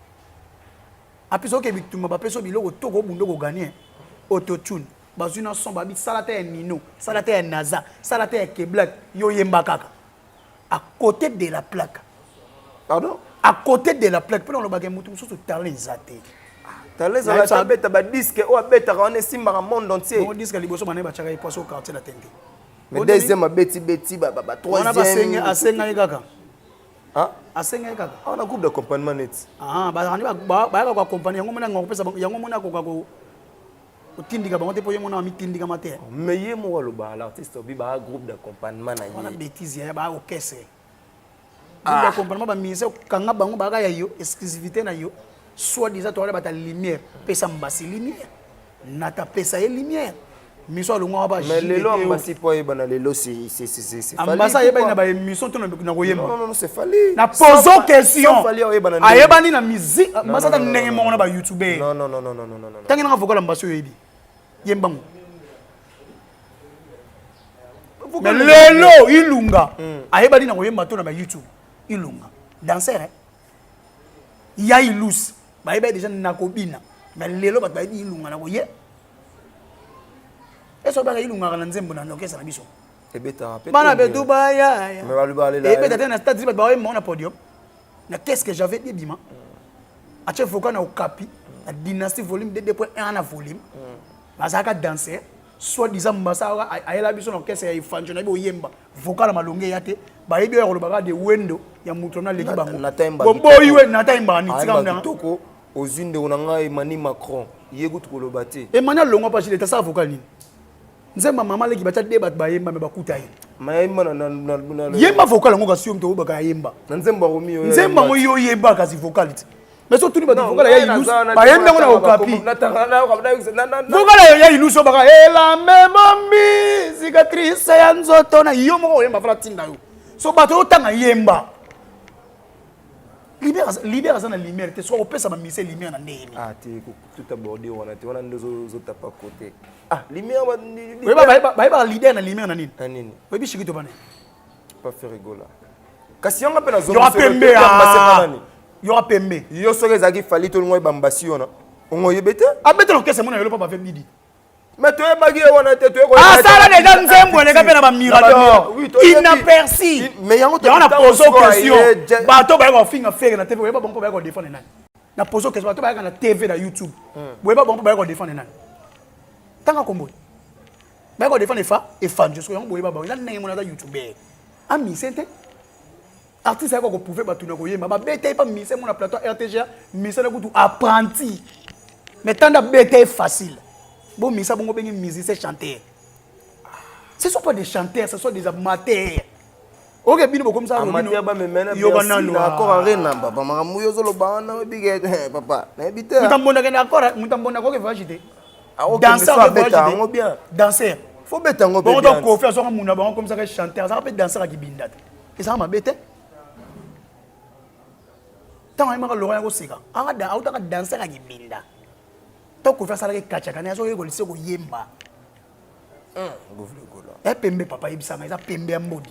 Apesi oke bitumba, bapesi yo biloko to kobunda, okogagner autotune. Bazwi na son, babi sala te ya Nino, sala te ya Naza, sala te ya Keblak, yo yemba kaka. À côté de la plaque. Pardon? À côté de la plaque. Mpona olobaka motu mosusu talent eza te. Talent ezalaka, abeta badisques oyo abetaka wana esimbaka monde entier. Bongo disque liboso banaye batiaka ye poso Quartier Latin te. Mais deuxième abeti beti ba wana. Troisième. Asengaki kaka. Asengaki kaka. Awa na groupe d'accompagnement neti. Bayaka koaccompagner yango, mona kopesa yango, mona akoka kotindika bango te, mpo ye mona amitindikama te. Mais ye moko aloba, l'artiste obi baa groupe d'accompagnement na wana. Ye. Bétise ya baa orchestre, groupe d'accompagnement, bamusicien okanga bango baka ya yo, exclusivité na yo. Soit disant toala bata lumière, pesa Mbasi lumière, nata pesa ye lumière, miso alongwaka ba. Mais lelo Ambasi mpo ayebana lelo, c'est Ambasi ayebani na baémission to na koyemba? Non, non, c'est Fally. Na poso question. Fally ayebana. Ayebani na musique. Mbasi ata ndenge moko na bayoutubeur. Non, non, non, non, non, non, non. Ntange nanga vocal Ambasi oyo oyebi yembango. Mais lelo Ilunga ayebani na koyemba to na bayoutube? Ilunga danser ya Ilus, bayebaki déjà na kobina. Mais lelo bato bayebi Ilunga na koye eso baka Ilungaka na nzembo na orchestre na biso. Ebetaka. Bana betu bayaya ebeta te na stade, bato bayemba na podium na qu'est-ce que j'avais dit. Ebima atie vocal na Okapi na Dynastie volume 2.1 na volume. Bazalaka danser, soit disant Mbasa ayela biso na orchestre ya Efanjo na yebi oyemba vocal ya malonge eya te. Bayebi oyo kolobaka de wendo ya moto na aleki bango boboyi we nata yembaka nini? Tika. Kitoko ozwi ndeko na ngai Emani Macron, ye kutu koloba te. Emani alongwa mpa Gileta, asala vocal nini? Nzemba mama leki batya de bato bayemba, me bakuta ye. Mayemba na Yemba vocal yango kasi yo moto oyobaka ayemba. Na nzembo ya Romi. Nzembo yango yo oyemba kasi vocal te. Mais so tuni bato vocal ya Ilus bayembi yango na Okapi. Vocal ya Ilus oyo baka elambe bombi cicatrice ya nzoto na yo moko oyemba, fala tinda yo so bato otanga yemba. Leader aza na lumière te, soki opesa bamise lumière na ndenge nini? Ah te, tout abordé wana te, wana nde ozotapa côté. Ah, lumière. Bayebaka leader na lumière na nini? Na nini? Oyebi Shikito bane? Pas faire rigola kasi yango mpe. Yoka pembe, yoka pembe. Yo soki ezalaki Fally tolingo oyeba Mbasi wana, ongo oyebi te. Abetela orchestre mona yolo mpo bave bidi. Mais toyebaki ye wana te. Asala déjà nzembo eleka mpe na bamirador inaperçu. Mais yango. Yango na pose question, bato bayaka kofinga Ferre na TV, oyeba bango mpo bayaka kodéfendre nani? Na pose question, bato bayaka na TV, na YouTube, boyeba bango mpo bayaka kodéfendre nani? Tanga kombo bayaka kodéfendre efa Efanjo. Soki yango boyeba bango eza ndenge mona aza youtubeur, amise te. Artiste ayaka koprouver bato na koyemba, babeta ye pa mise mona plateau RTGA, mise na kutu apprenti, mais tanda beta ye facile. Bomisa bongo bengi musicien chanteur. Ce sont pas des chanteurs, ce sont des amateurs. Oke bino bokomisa. Amateur bamemena na Accor Arena. Papa, makambo oyo ozoloba wana oyebike, papa, nayebi te. Moto ambondaka na Accor, moto ambondaka oke voyage te. Danseur abeta yango bien. Danser. Faut beta yango. Bongo to Kofi azwaka muna bango komisaka chanteur, azalaka mpe danser, akibinda te, ezalaka mabe te. Ntango ayembaka Laurent ya koseka, autaka danser, akibinda. To Kofi asalaka ekatiaka na azoyekolisa koyemba ya pembe. Papa yebisanga eza pembe ya mbodi.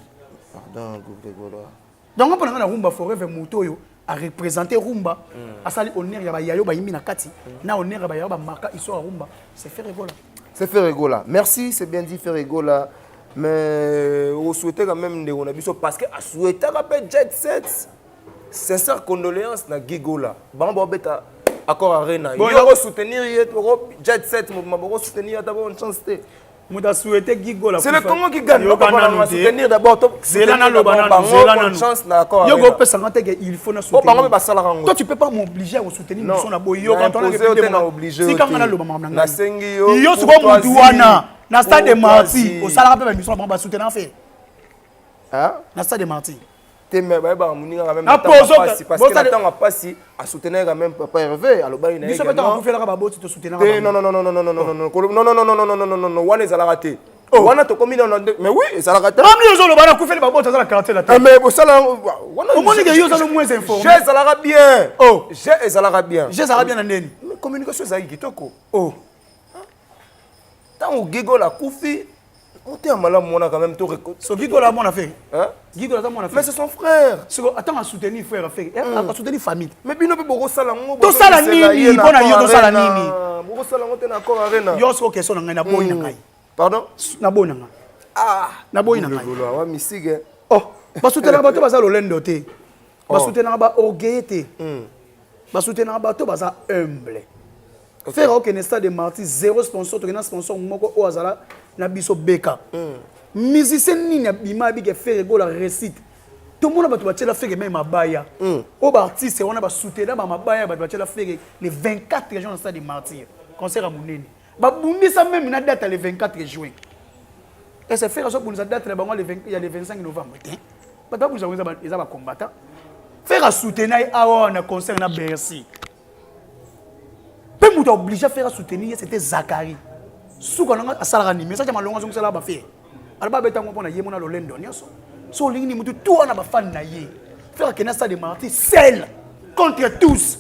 Pardon. Donc mpo na ngai na Rumba Forever, moto oyo areprésente rumba, asali honneur ya bayayo bayimbi na kati na honneur ya bayayo bamarka histoire ya rumba, c'est Ferre Gola. C'est Ferre Gola. Merci, c'est bien dit, Ferre Gola. Mais on souhaitait quand même ndeko na biso parce que asouhaitaka mpe Jet Set. Sincère condoléance na Guy Gola. Bango babeta Accor Arena. Bon, yo soutenir ye Jet Set mobima boko soutenir ata bonne chance te. Moto asouhaite Guy Gola. C'est le Congo qui gagne. Nanu soutenir d'abord. Zela naloba nanu, zela nanu. Chance na Accor. Yo kopesanga te ke il faut na soutenir. Bango mpe basalaka yango. Toi, tu peux pas m'obliger à soutenir biso na boyoka. Na obligé. Tikanga naloba makambo na ngai. Nasengi yo. Yo sikoyo mutu wana na stade de Martyr osalaka mpe bamission na bango, basoutenir Ferre na stade de Martyr. Te, mais bayebaka moninga quand même. Na poso. Parce que na ntango ya pasi asoutenir quand même papa Hervé, alobaki na ye. Biso mpe ntango akufelaka baboti, tosoutenaka. Te, non, non, non, non, non, non, non, non, non, non, non, non, non, non, non, non, wana ezalaka te. Oh. Wana tokomi na mais oui, ezalaka te. Mami ozoloba nakufeli baboti aza na quartier latin. Ah, mais bosala wana Omoni ke yo oza no moins informé. Je ezalaka bien. Oh. Je ezalaka bien. Je ezalaka bien na ndeni. Mais communication ezalaki kitoko. Oh. Ntango Gigol akufi, motema malamu wana quand même to So Gigol a mwana Ferre. Hein? Gigol aza mwana Mais Ferre. c'est son frère. Siko attends a soutenir frère Ferre. A soutenir famille. Mais bino mpe bokosala yango. Tosala nini? Mpo na yo tosala nini? Bokosala yango te na Accor Arena. Yo siko question na ngai na boyi na ngai. Pardon? Na boyi na ngai. Ah. Na boyi na ngai. Lolo awa misike. Oh, basoutenaka bato baza lolendo te. Basoutenaka ba orgueilleux te. Basoutenaka bato baza humble. Ferre okende stade de martyr zéro sponsor, tokende na sponsor moko oyo azala na biso beka. Musicien nini abima abike Ferre Gola réussite. Tomona bato batiela Ferre même mabaya. Oyo baartiste wana basoutenir ba mabaya bato batiela Ferre le 24 juin na stade de martyr. Concert ya monene. Babundisa même na date ya le 24 juin. Est-ce que Ferre azobundisa date na bango ya le 25 novembre te? Bato babundisa bango eza bacombattant. Ferre asoutenir ye awa na concert na Bercy. Mpe moto aoblige Ferre asoutenir ye, c'était Zakari. Suka nanga asalaka nini? Message ya malongo azongiselaka baFerre. Aloba abetango mpo na ye mona lolendo nyonso. So olingi nini motu tu wana bafani na ye. Ferre akende stade de martyr seul contre tous.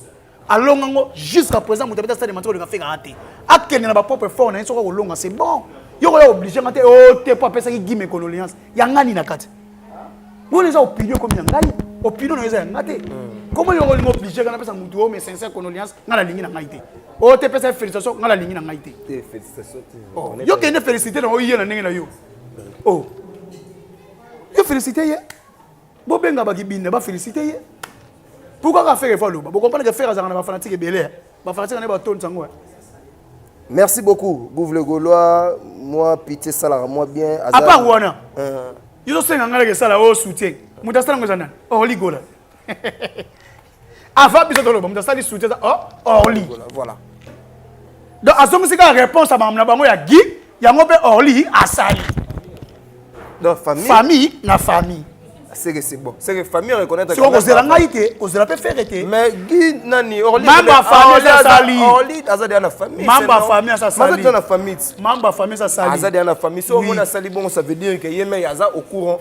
Alonga ngo jusqu'à présent moto abeta stade de martyr koleka Ferre aa te. Akende na bapropre fort na ye soki akolonga c'est bon. Yo koya oblige nga te o te po apesaki Guy condoléance. Ya ngani na kati. Wana eza opinion ekomi ya ngai, opinion na yo eza ya nga te. Comment yo olingi oblige nga napesa motu oyo mes sincère condoléance, nga nalingi na ngai te. Oyo te pesa ye félicitation, nga nalingi na ngai te. Te félicitation te. Oh, yo kende félicité na oye na ndenge na yo. Oh. Yo félicité ye. Bobenga bakibinda ba félicité ye. Pourquoi ka Ferre aloba? Bo comprendre que Ferre azalaka na ba fanatique ebele. Ba fanatique na ba tonisa ngo. Merci beaucoup, Gouv le Gaulois. Moi, pitié, ça moi bien. À part wana. Yo senga ngala ke sala o soutien. Mutu asala ngo nani? Orly Gola. Avant biso toloba mutu asali soutien oh Orly. Voilà. Donc azongisi kaka réponse à na bango ya Guy, yango mpe Orly asali. Donc famille. Famille na famille. C'est que c'est bon. C'est que famille reconnaître. Siko kozela ngai te, kozela mpe Ferre te. Mais Guy nani Orly. Mamba famille asali. Orly aza déjà na famille. Mamba famille asali. Aza na famille. Mamba famille asali. Aza déjà na famille. So omona asali bon, ça veut dire que ye mais aza au courant.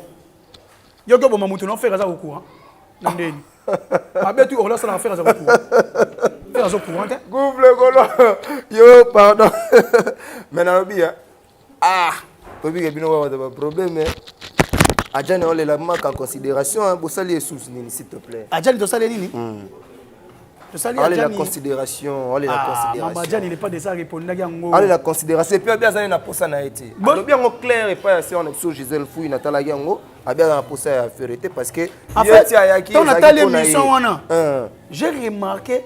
Yo ke boma mutu non Ferre aza au courant. Na ndeni. Mabe tu Orly asala Ferre aza au courant. Ferre aza au courant te. Gouv le Gaulois. Yo pardon. Mais nalobi hein. Ah, tobi ke bino ba ba problème. Adjani olela maka en considération hein, bosali esusu nini s'il te plaît. Adjani tosali nini? Tosali Allez la Adjani. considération, allez la Ah, considération. Mamba Adjani il est pas déjà répondaki yango. Allez la considération et puis abi azali na posa na ye te. Bon. Alobi yango clair et pas ya on biso Gisèle Fouy natalaki yango, abi azali na posa ya Ferre te parce que En ye fait, ti ayaki tant ezalaki natali mpo na ye. émission wana. Hein. J'ai remarqué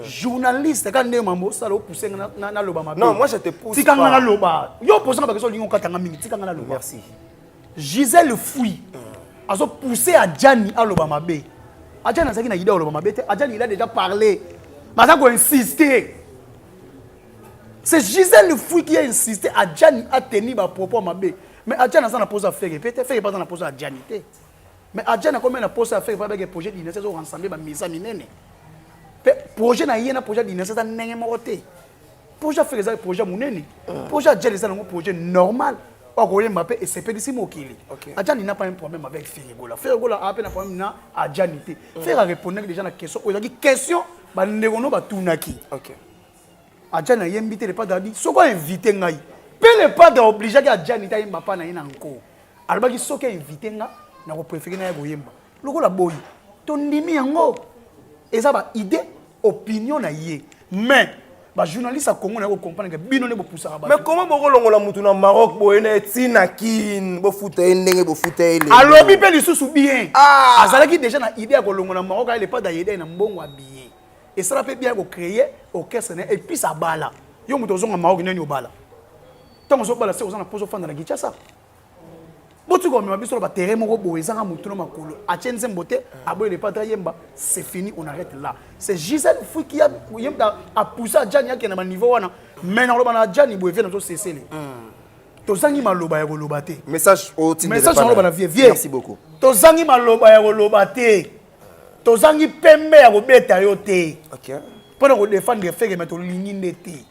journaliste quand nde mambo sala opousse nga na loba mabe. Non, moi, je te pousse Tika nga pas. na loba. Yo pousse nga ba question lingo katanga mingi, tika nga na loba. Merci. Gisèle Fouy azo poussé Adjani à loba mabe. Adjani azaki na ida oloba mabe te. Adjani il a déjà parlé. Baza ko insister. C'est Gisèle Fouy qui a insisté. Adjani a tenu ba propos mabe. Mais Adjani aza na pose à faire répéter, faire pas na pose à Adjani te. Mais Adjani a combien na pose à faire avec un projet dynastie zo ensemble ba misa minene. Pe projet na ye na projet dynastie za ndenge moko te. Projet faire eza projet munene. Projet Adjani eza nango projet normal. Okoyemba mpe esepelisi mokili. Adjani n'a pas un problème avec Ferre Gola. Ferre Gola a pe na problème na Adjani te. Ferre a répondu déjà na question oyo ezalaki question bandeko no batunaki. Adjani ayembi te, le padre abi soko invité ngai. Pe le padre obligeaki Adjani te ayemba pa na ye na nko. Alobaki soki invité nga na ko préférer na ye koyemba. Lokola boyi tondimi yango eza ba idée opinion na ye. Mais ba journaliste ya Congo na ko comprendre que bino ne bopusaka bato. Mais comment bokolongola mutu na Maroc boye na etina kin bofuta ye ndenge bofuta ye lelo? Alobi mpe lisusu bien. Ah! Azalaki déjà na idée ya kolongola Maroc aye le padre ayeda ye na mbongo ya billet. Esala mpe bien ko créer orchestre na ye et puis abala. Yo moto ozonga Maroc nani obala? Ntango ozobala se oza na poso ofanda na Kinshasa. Botika komema biso na ba terrain moko boye ezanga motu na makolo. Atie nzembo te, aboye le padre ayemba, c'est fini, on arrête là. C'est Gisèle Fouy qui a, yemba, a poussé Adjani akende na niveau wana. Mais na loba na Adjani boye vie na zo cesser. Tozangi maloba ya koloba te. Message au titre de Message Pana. na loba na vie, vie. Merci beaucoup. Tozangi maloba ya koloba te. Tozangi pembe ya kobeta yo te. Pona ko défendre Ferre mais tolingi nde te.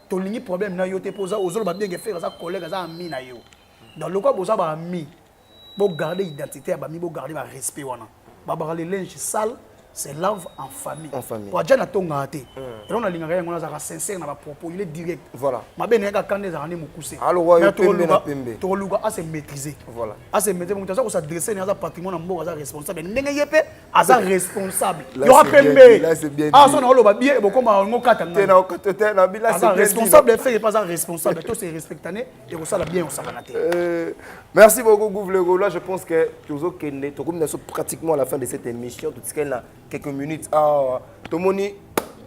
Tolingi problème na yo te poza ozoloba bien que Ferre aza collègue aza ami na yo. Donc lokola boza ba amis, bo garder identité ya ba amis, bo garder ba respect wana. Babaka le linge sale se lave en famille. En famille. Po adja na tongaka te. Eloko nalingaka yango nazalaka sincère na ba propos, il est direct. Voilà. Mabe na ye kaka kanda ezalaka nde mokuse. Alors, wa yo Mais pembe na pembe. tokoluka a se maîtriser. Voilà. A se maîtriser, moto aza ko s'adresser na aza patrimoine na mboka, aza responsable. Ndenge ye pe aza responsable. Là, Yoka c'est bien pembe. dit, là, c'est bien Ah, dit. so na oloba bien bokoma ngo kata Te ngai. na okata te na bila Aza c'est bien dit. responsable, frère, pas responsable. To se respectane et kosala bien osakana te. Merci beaucoup Gouv le Gaulois. Je pense que tozokende tokomi na so pratiquement à la fin de cette émission. Totikali na quelques minutes. Ah, tomoni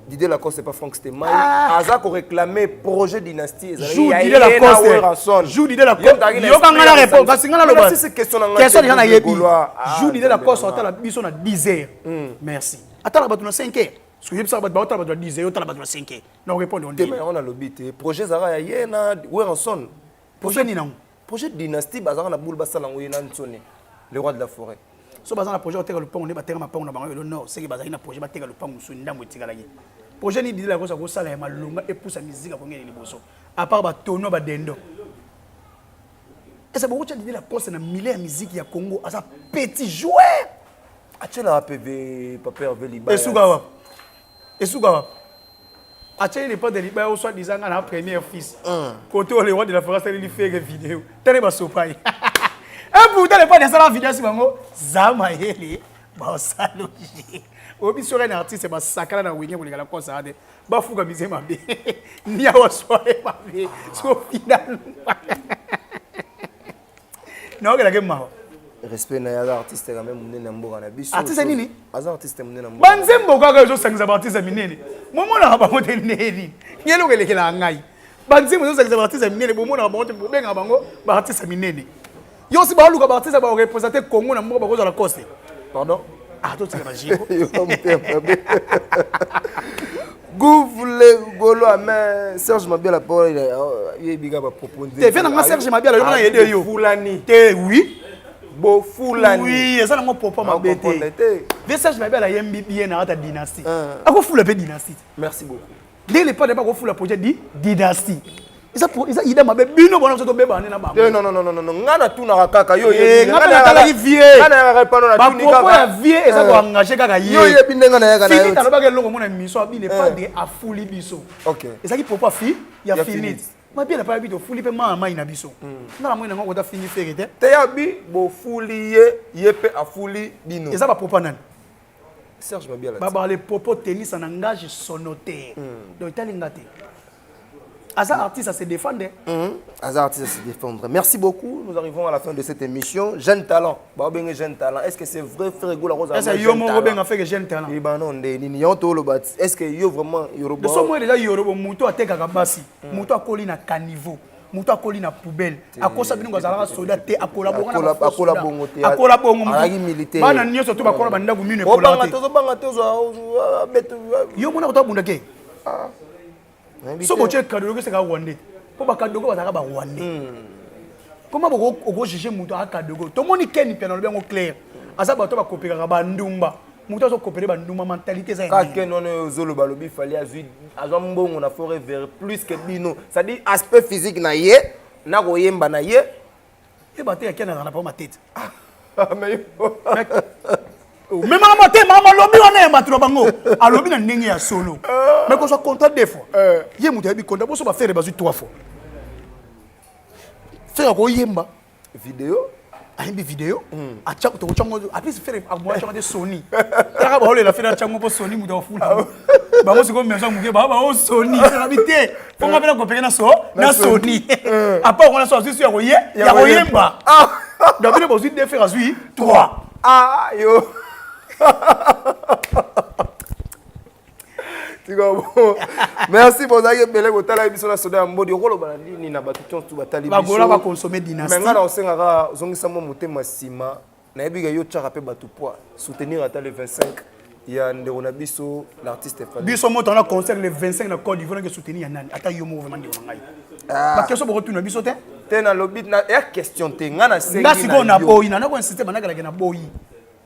Didier Lacoste, c'est pas Franck Stémaï. Ah. Aza ko réclamer projet dynastie. Ezalaki Joue ya Didier ye na Lacoste. Werrason. Joue Didier Lacoste. Ye mutaki na Yoka esprit nga na ya réponse. Sanzi. Kasi nga na loba. Mais si c'est question na nga Question te, déjà na Gouv le yebi. Gaulois. Ah, Joue Didier Nzambe Lacoste na nga. atala biso na 10 heures. Merci. Atala bato na 5 heures. Parce que yebisa bato baotala bato na 10 heures, otala bato na 5 heures. Na répondre on Te dit. mais on a lobi te. Projet ezalaka ya ye na Werrason. Projet nini nango? Projet dynastie bazalaka na boule basala yango ye na Nsone, le roi de la forêt. So baza na projet bateka lopango nde bateka mapango na bango elo nord, seke bazalaki na projet bateka lopango mosusu ndambo etikalaki. Projet nini Didier Lacoste akosala ya malonga epusa musique akongele liboso à part batono badendo. Ese bokotya Didier Lacoste na milieu ya musique ya Congo, aza petit joueur. Atielaka PV Papa Hervé Libaya. Esuka wapi? Esuka wapi? Atieli le padre Libaya soit disant nga na premier fils. Côté le roi de la forêt asaleli fere vidéo. Tane basopa ye. Et pourtant le padre asala vidéo si bango zama yele basalogie. Obi soki na artiste basakala na wenge koleka la kosa te. Bafuka mise mabe. Ni awa soirée mabe. So final. Naokelake mawa. Respect na ye aza artiste quand même monene ya mboka na biso. Artiste nini? Aza artiste monene ya mboka. Banzembo kaka ezosangisa baartiste ya minene. Momonaka bango te ndenge nini? Nge eloko elekelaka ngai. Banzembo ezosangisa baartiste ya minene, bomonaka bango te, bobengaka bango baartiste ya minene. Yo si baluka baartiste ba représenter Congo na mboka bakozala Lacoste. Pardon? Ah, totika ba jibo. Yo motema mabe. Gouv le Gaulois, mais Serge Mabiala parole, il yebi kaka ba propos. Te viens na Serge Mabiala, yo na yede yo. Fulani. Te oui. Bo fulani. Oui, eza nango propos mabe te. Comprendre te. Viens Serge Mabiala yembi bien na ata dynastie. Akofula pe dynastie. Merci beaucoup. Ndenge le padre bakofula projet di dynastie. Eza pour eza ida mabe bino bona biso tobebana nde na bango. Te non non non non non nga na tunaka kaka yo Eh, yebi. nga mpe natalaki vie. Nga na yaka pano na tuni Ba kaka. propos ya vie eza ko engager kaka ye. Yo yebi ndenge na yaka na yo. Finit alobaki eloko mona émission abi le padre afuli biso. OK. Ezalaki propos ya fi ya Ya finit. finit. Mabiala pa yabi tofuli mpe maa mai na biso. Nga na moi nango kota fini fere te. Te yabi bofuli ye ye pe afuli bino. Eza ba propos nani? Serge Mabiala. Ba ba les propos tennis en langage sonnotaire. Donc etalinga te. Aza artiste à se défendre. Aza artiste à se défendre. Merci beaucoup. Nous arrivons à la fin de cette émission. Jeune talent. Ba benga jeune talent. Est-ce que c'est vrai frère Gola Rosa? Est-ce que yo moko benga fait que jeune talent? Eh ben non, nde nini yo to loba. Est-ce que yo vraiment yorobo? De so moi déjà yorobo muto atekaka basi. Muto akoli na caniveau. Muto akoli na poubelle. Akosa bino azalaka soda te akolabonga na ba Akola bongo te. Akola bongo mutu. Azalaki militaire. Bana nyonso to bakola ba ndako mino ekola Obanga te. tozo banga tozo beto. Yo mona kota bunda ke. Ah. So botie kadogo seka rwandais. Po ba kadogo bazalaka ba rwandais. Comment boko oko juger mutu a kadogo? Tomoni Ken Piana lobi yango clair. Aza bato ba kopekaka ba ndumba. Mutu azo kopere ba ndumba mentalité za Ka Ken wana ozoloba lobi fallait azwi azwa mbongo na forever plus que bino. C'est-à-dire aspect physique na ye na koyemba na ye. E ba te ya Ken azala na pa matete. Mais Mais mama te mama lobi wana ya bato na bango. Alobi na ndenge ya solo. Mais kozwa contrat deux fois. Ye mutu ayebi contrat boso ba faire bazwi trois fois. Faire koyemba vidéo ayembi vidéo atia tokotya ngo apesi faire amoya tyango te Sony. Talaka baolela faire atya ngo mpo Sony moto afula. Bango sikoyo maison moke ba ba Sony. Sera bi te. Fonga mpe na kopeke na so na Sony. Apa ngo na so azwi ya koye ya koyemba. Donc bino bozwi deux faire azwi trois. Ah yo. Tika bon. Merci bozalaki ebele kotala biso na soda ya mbodi. Okoloba na nini na bato nyonso batali biso. Bagola ba consommer dynastie. Mais nga na osengaka ozongisa mwa motema nsima. Nayebi ke yo tiaka mpe bato poids soutenir ata le 25 ya ndeko na biso l'artiste Fally. Biso moto na concert le 25 na Côte d'Ivoire que soutenir ya nani ata yo moko vraiment ndeko na ngai. Ba question bokotuna biso te. Te na lobi na ya question te nga na sengi Nga sikoyo na boyi na nako insister banaka na boyi.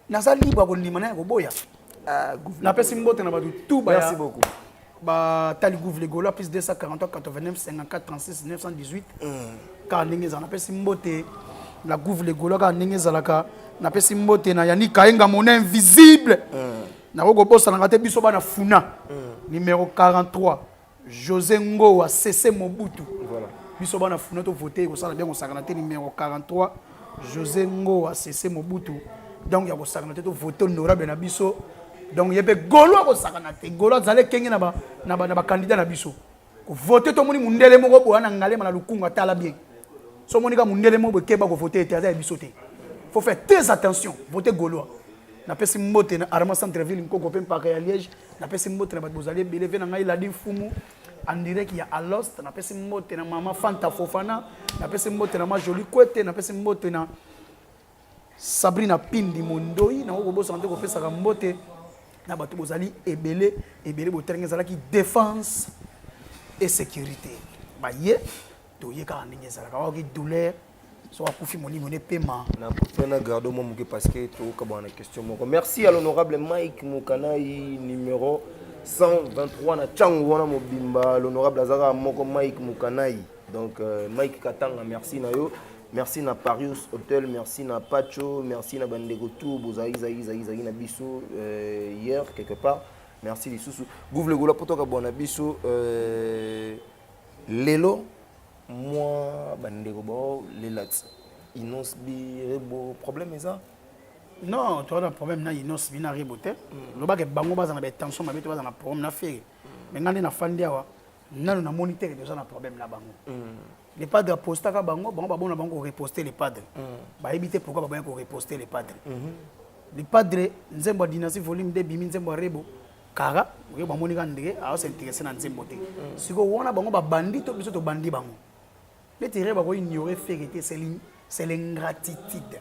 Naza libre ya kondima na ya koboya. Ah, Napesi mbote na bato tout ba Merci beaucoup. Batali Gouve le Gaulois, plus 243 89 54 36 918. Kaka ndenge ezala, napesi mbote la Gouve le Gaulois. Kaka ndenge ezalaka, napesi mbote na Yani Kayenga, mon invisible. Nakoki kobosanaka te, biso bana Funa, numéro 43, José Ngowa Sese Mobutu. Biso bana Funa, tovote, kosala bien, kosakana te. Numéro 43, José Ngowa Sese Mobutu. Donc ya kosakana te, tovote honorable na biso. Donc ye mpe Golo akosakana te. Golo azali ekenge na bacandidat na biso. Kovote, tomoni mundele moko boya na Ngalema na Lukunga. Tala bien, so omoni ka mundele moko boye, keba kovote ete aza ya biso te. Faut faire très attention, vote Gaulois. Napesi mbote na Arma Centre Ville, Nkoko mpe Mpaka ya Liège. Napesi mbote na bato bozali ebele ve na ngai, Ladi Mfumu en direct ya Alost. Napesi mbote na mama Fanta Fofana, napesi mbote na ma Joli Kwete, napesi mbote na Sabrina Pindi Mondoi. Nango kobosana te kopesaka mbote na bato bozali ebele ebele. Botelenge ezalaki défense et sécurité, baye toye kaka ndenge ezalaka. Waoki douleur, so akufi, molimo ne pema. Na préfère na garde mwa moke parce que tokabwana na question moko. Merci à l'honorable Mike Mokanai, numéro 123 na ntango wana mobimba. L'honorable azalaka moko, Mike Mokanai. Donc Mike Katanga, merci na yo. Merci na Parius Hotel, merci na Pacho, merci na bandeko tout bozalaki zalaki zalaki zalaki na biso hier quelque part. Merci lisusu, Gouve le Gaulois, po tokabwana biso lelo. Mwa bandeko baolela ti Innoss'B, Rebo, problème eza? Non, toza na problème na Innoss'B na Rebo te. Lobaka bango baza na baintention mabe te, baza na problème na Ferre. Mais ngai nde nafandi awa, nano namoni te toza na problème na bango. Le Padre apostaka bango, bango babona bango koreposte le Padre. Bayebi te pourquoi baboya koreposte le Padre. Le Padre, nzembo ya Dynastie volume 2 bimi, nzembo ya Rebo kara oyo bamoni kaka ndenge aos'intéresse na nzembo te. Sikoyo wana bango babandi to biso tobandi bango neti Rebo akoignore Ferre te. C'est l'ingratitude.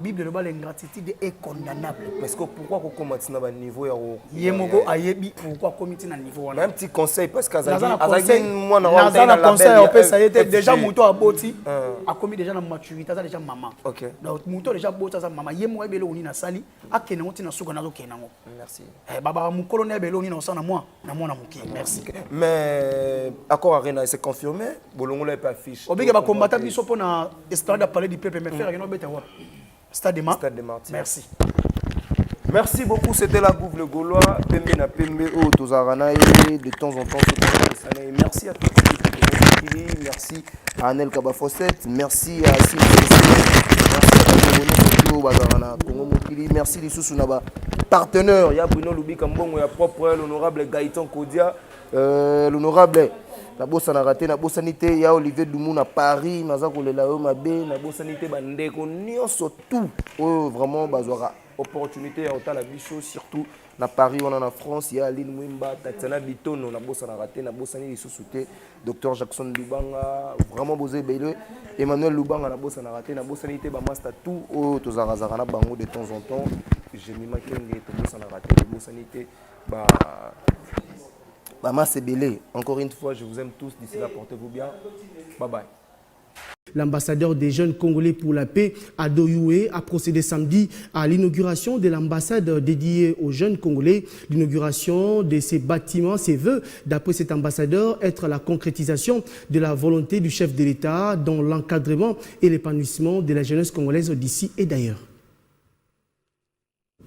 Bible eloba l'ingratitude est condamnable. Parce que pourquoi kokóma ntina baniveau ya Ye moko ayebi pourquoi akomi ntina niveau wana. Un petit conseil, parce que azalaki mwana. Naza na conseil ya opesa ye te. Déjà moto aboti, akomi déjà na maturité, aza déjà mama. Donc moto déjà aboti, aza mama, ye moko ayebi eloko nini asali. Akende yango ntina suka, nazokende yango. Merci. Babaka mokolo na yeba eloko nini osala na mwana moke. Merci. Mais Accor Arena, c'est confirmé, bolongola epe affiche. Obike bakombata biso mpo na esplanade ya Palais du Peuple, mais Ferre akende obeta wa Stade de Stade de Martyr. Merci. Merci beaucoup, c'était la Gouve le Gaulois, Pembe na Pembe, oh, tozalaka na ye, de temps en temps, merci à tous, merci à Anel Kabafosset, merci à Sim, merci à Congo bazalaka na Congo Mokili, merci lisusu na ba partenaire, ya Bruno Lubika Mbongo ya propre, l'honorable Gaëtan Kodia, l'honorable nabosanaka te, nabosani te ya Olivier Dumu na Paris, naza kolela yo mabe. Nabosani te bandeko nyonso tout oyo vraiment bazwaka opportunité ya kotala biso, surtout na Paris wana na France, ya Aline Mwimba, Tatiana Bitono, nabosanaka te, nabosani lisusu te Docteur Jackson Lubanga. Vraiment boza ebele. Emmanuel Lubanga, nabosanaka te, nabosani te bamaster tout oyo tozalakazalaka na bango de temps en temps, Jemima Kenge, tobosanaka te, tobosani te ba bamasse ebele. Encore une fois, je vous aime tous. D'ici là, portez-vous bien. Bye bye. L'ambassadeur des jeunes Congolais pour la paix, Ado Yuhe, a procédé samedi à l'inauguration de l'ambassade dédiée aux jeunes Congolais. L'inauguration de ces bâtiments se veut, d'après cet ambassadeur, être la concrétisation de la volonté du chef de l'État dans l'encadrement et l'épanouissement de la jeunesse congolaise d'ici et d'ailleurs.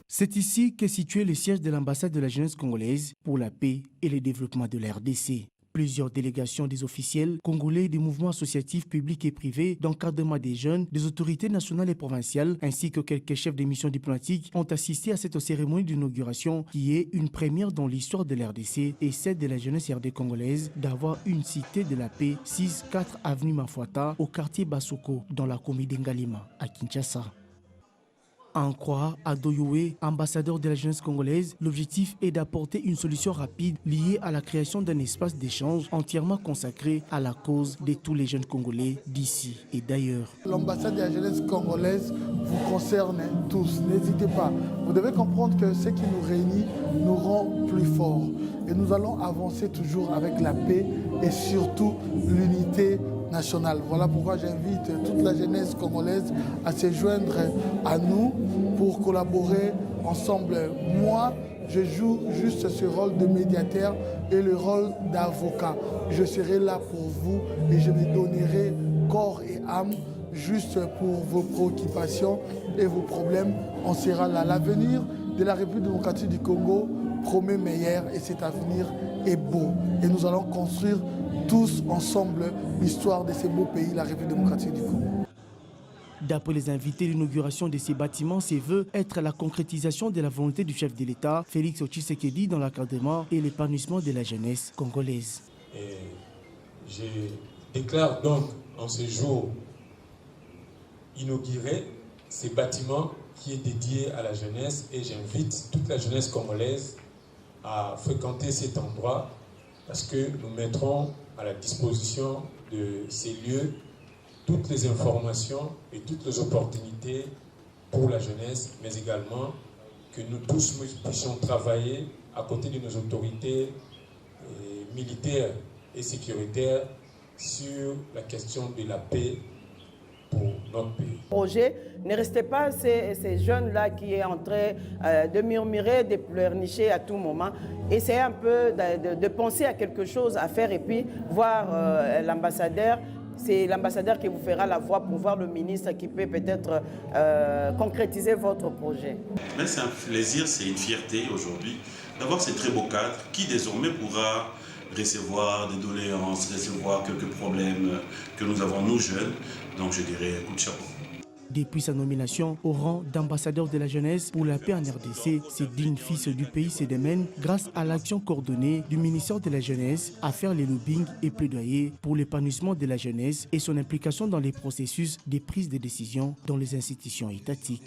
C'est ici qu'est situé le siège de l'ambassade de la jeunesse congolaise pour la paix et le développement de la RDC. Plusieurs délégations des officiels congolais, des mouvements associatifs publics et privés d'encadrement des jeunes, des autorités nationales et provinciales, ainsi que quelques chefs de missions diplomatiques ont assisté à cette cérémonie d'inauguration qui est une première dans l'histoire de la RDC et celle de la jeunesse RD congolaise d'avoir une cité de la paix, 6-4 avenue Mafuata, au quartier Basoko, dans la commune d'Ngalima, à Kinshasa. En croire Ado Yuhe, ambassadeur de la jeunesse congolaise, l'objectif est d'apporter une solution rapide liée à la création d'un espace d'échange entièrement consacré à la cause de tous les jeunes Congolais d'ici et d'ailleurs. L'ambassade de la jeunesse congolaise vous concerne tous. N'hésitez pas. Vous devez comprendre que ce qui nous réunit nous rend plus forts. Et nous allons avancer toujours avec la paix et surtout l'unité nationale. Voilà pourquoi j'invite toute la jeunesse congolaise à se joindre à nous pour collaborer ensemble. Moi, Je joue juste ce rôle de médiateur et le rôle d'avocat. Je serai là pour vous et je me donnerai corps et âme juste pour vos préoccupations et vos problèmes. On sera là. L'avenir de la République démocratique du Congo promet meilleur et cet avenir est beau. Et nous allons construire tous ensemble l'histoire de ce beau pays, la République démocratique du Congo. D'après les invités, l'inauguration de ces bâtiments se veut être la concrétisation de la volonté du chef de l'État, Félix Tshisekedi, dans l'encadrement et l'épanouissement de la jeunesse congolaise. Et je déclare donc en ce jour inaugurer ces bâtiments qui est dédié à la jeunesse et j'invite toute la jeunesse congolaise à fréquenter cet endroit parce que nous mettrons à la disposition de ces lieux toutes les informations et toutes les opportunités pour la jeunesse, mais également que nous tous puissions travailler à côté de nos autorités militaires et sécuritaires sur la question de la paix pour notre pays. Projet, ne restez pas ces jeunes-là qui est en train de murmurer, de pleurnicher à tout moment. Essayez un peu de penser à quelque chose à faire et puis voir l'ambassadeur. C'est l'ambassadeur qui vous fera la voix pour voir le ministre qui peut peut-être concrétiser votre projet. Mais c'est un plaisir, c'est une fierté aujourd'hui d'avoir ces très beaux cadres qui désormais pourra recevoir des doléances, recevoir quelques problèmes que nous avons nous jeunes. Donc je dirais coup de chapeau. Depuis sa nomination au rang d'ambassadeur de la jeunesse pour la paix en RDC, ce digne fils du pays se démène grâce à l'action coordonnée du ministère de la Jeunesse à faire les lobbying et plaidoyer pour l'épanouissement de la jeunesse et son implication dans les processus de prise de décision dans les institutions étatiques.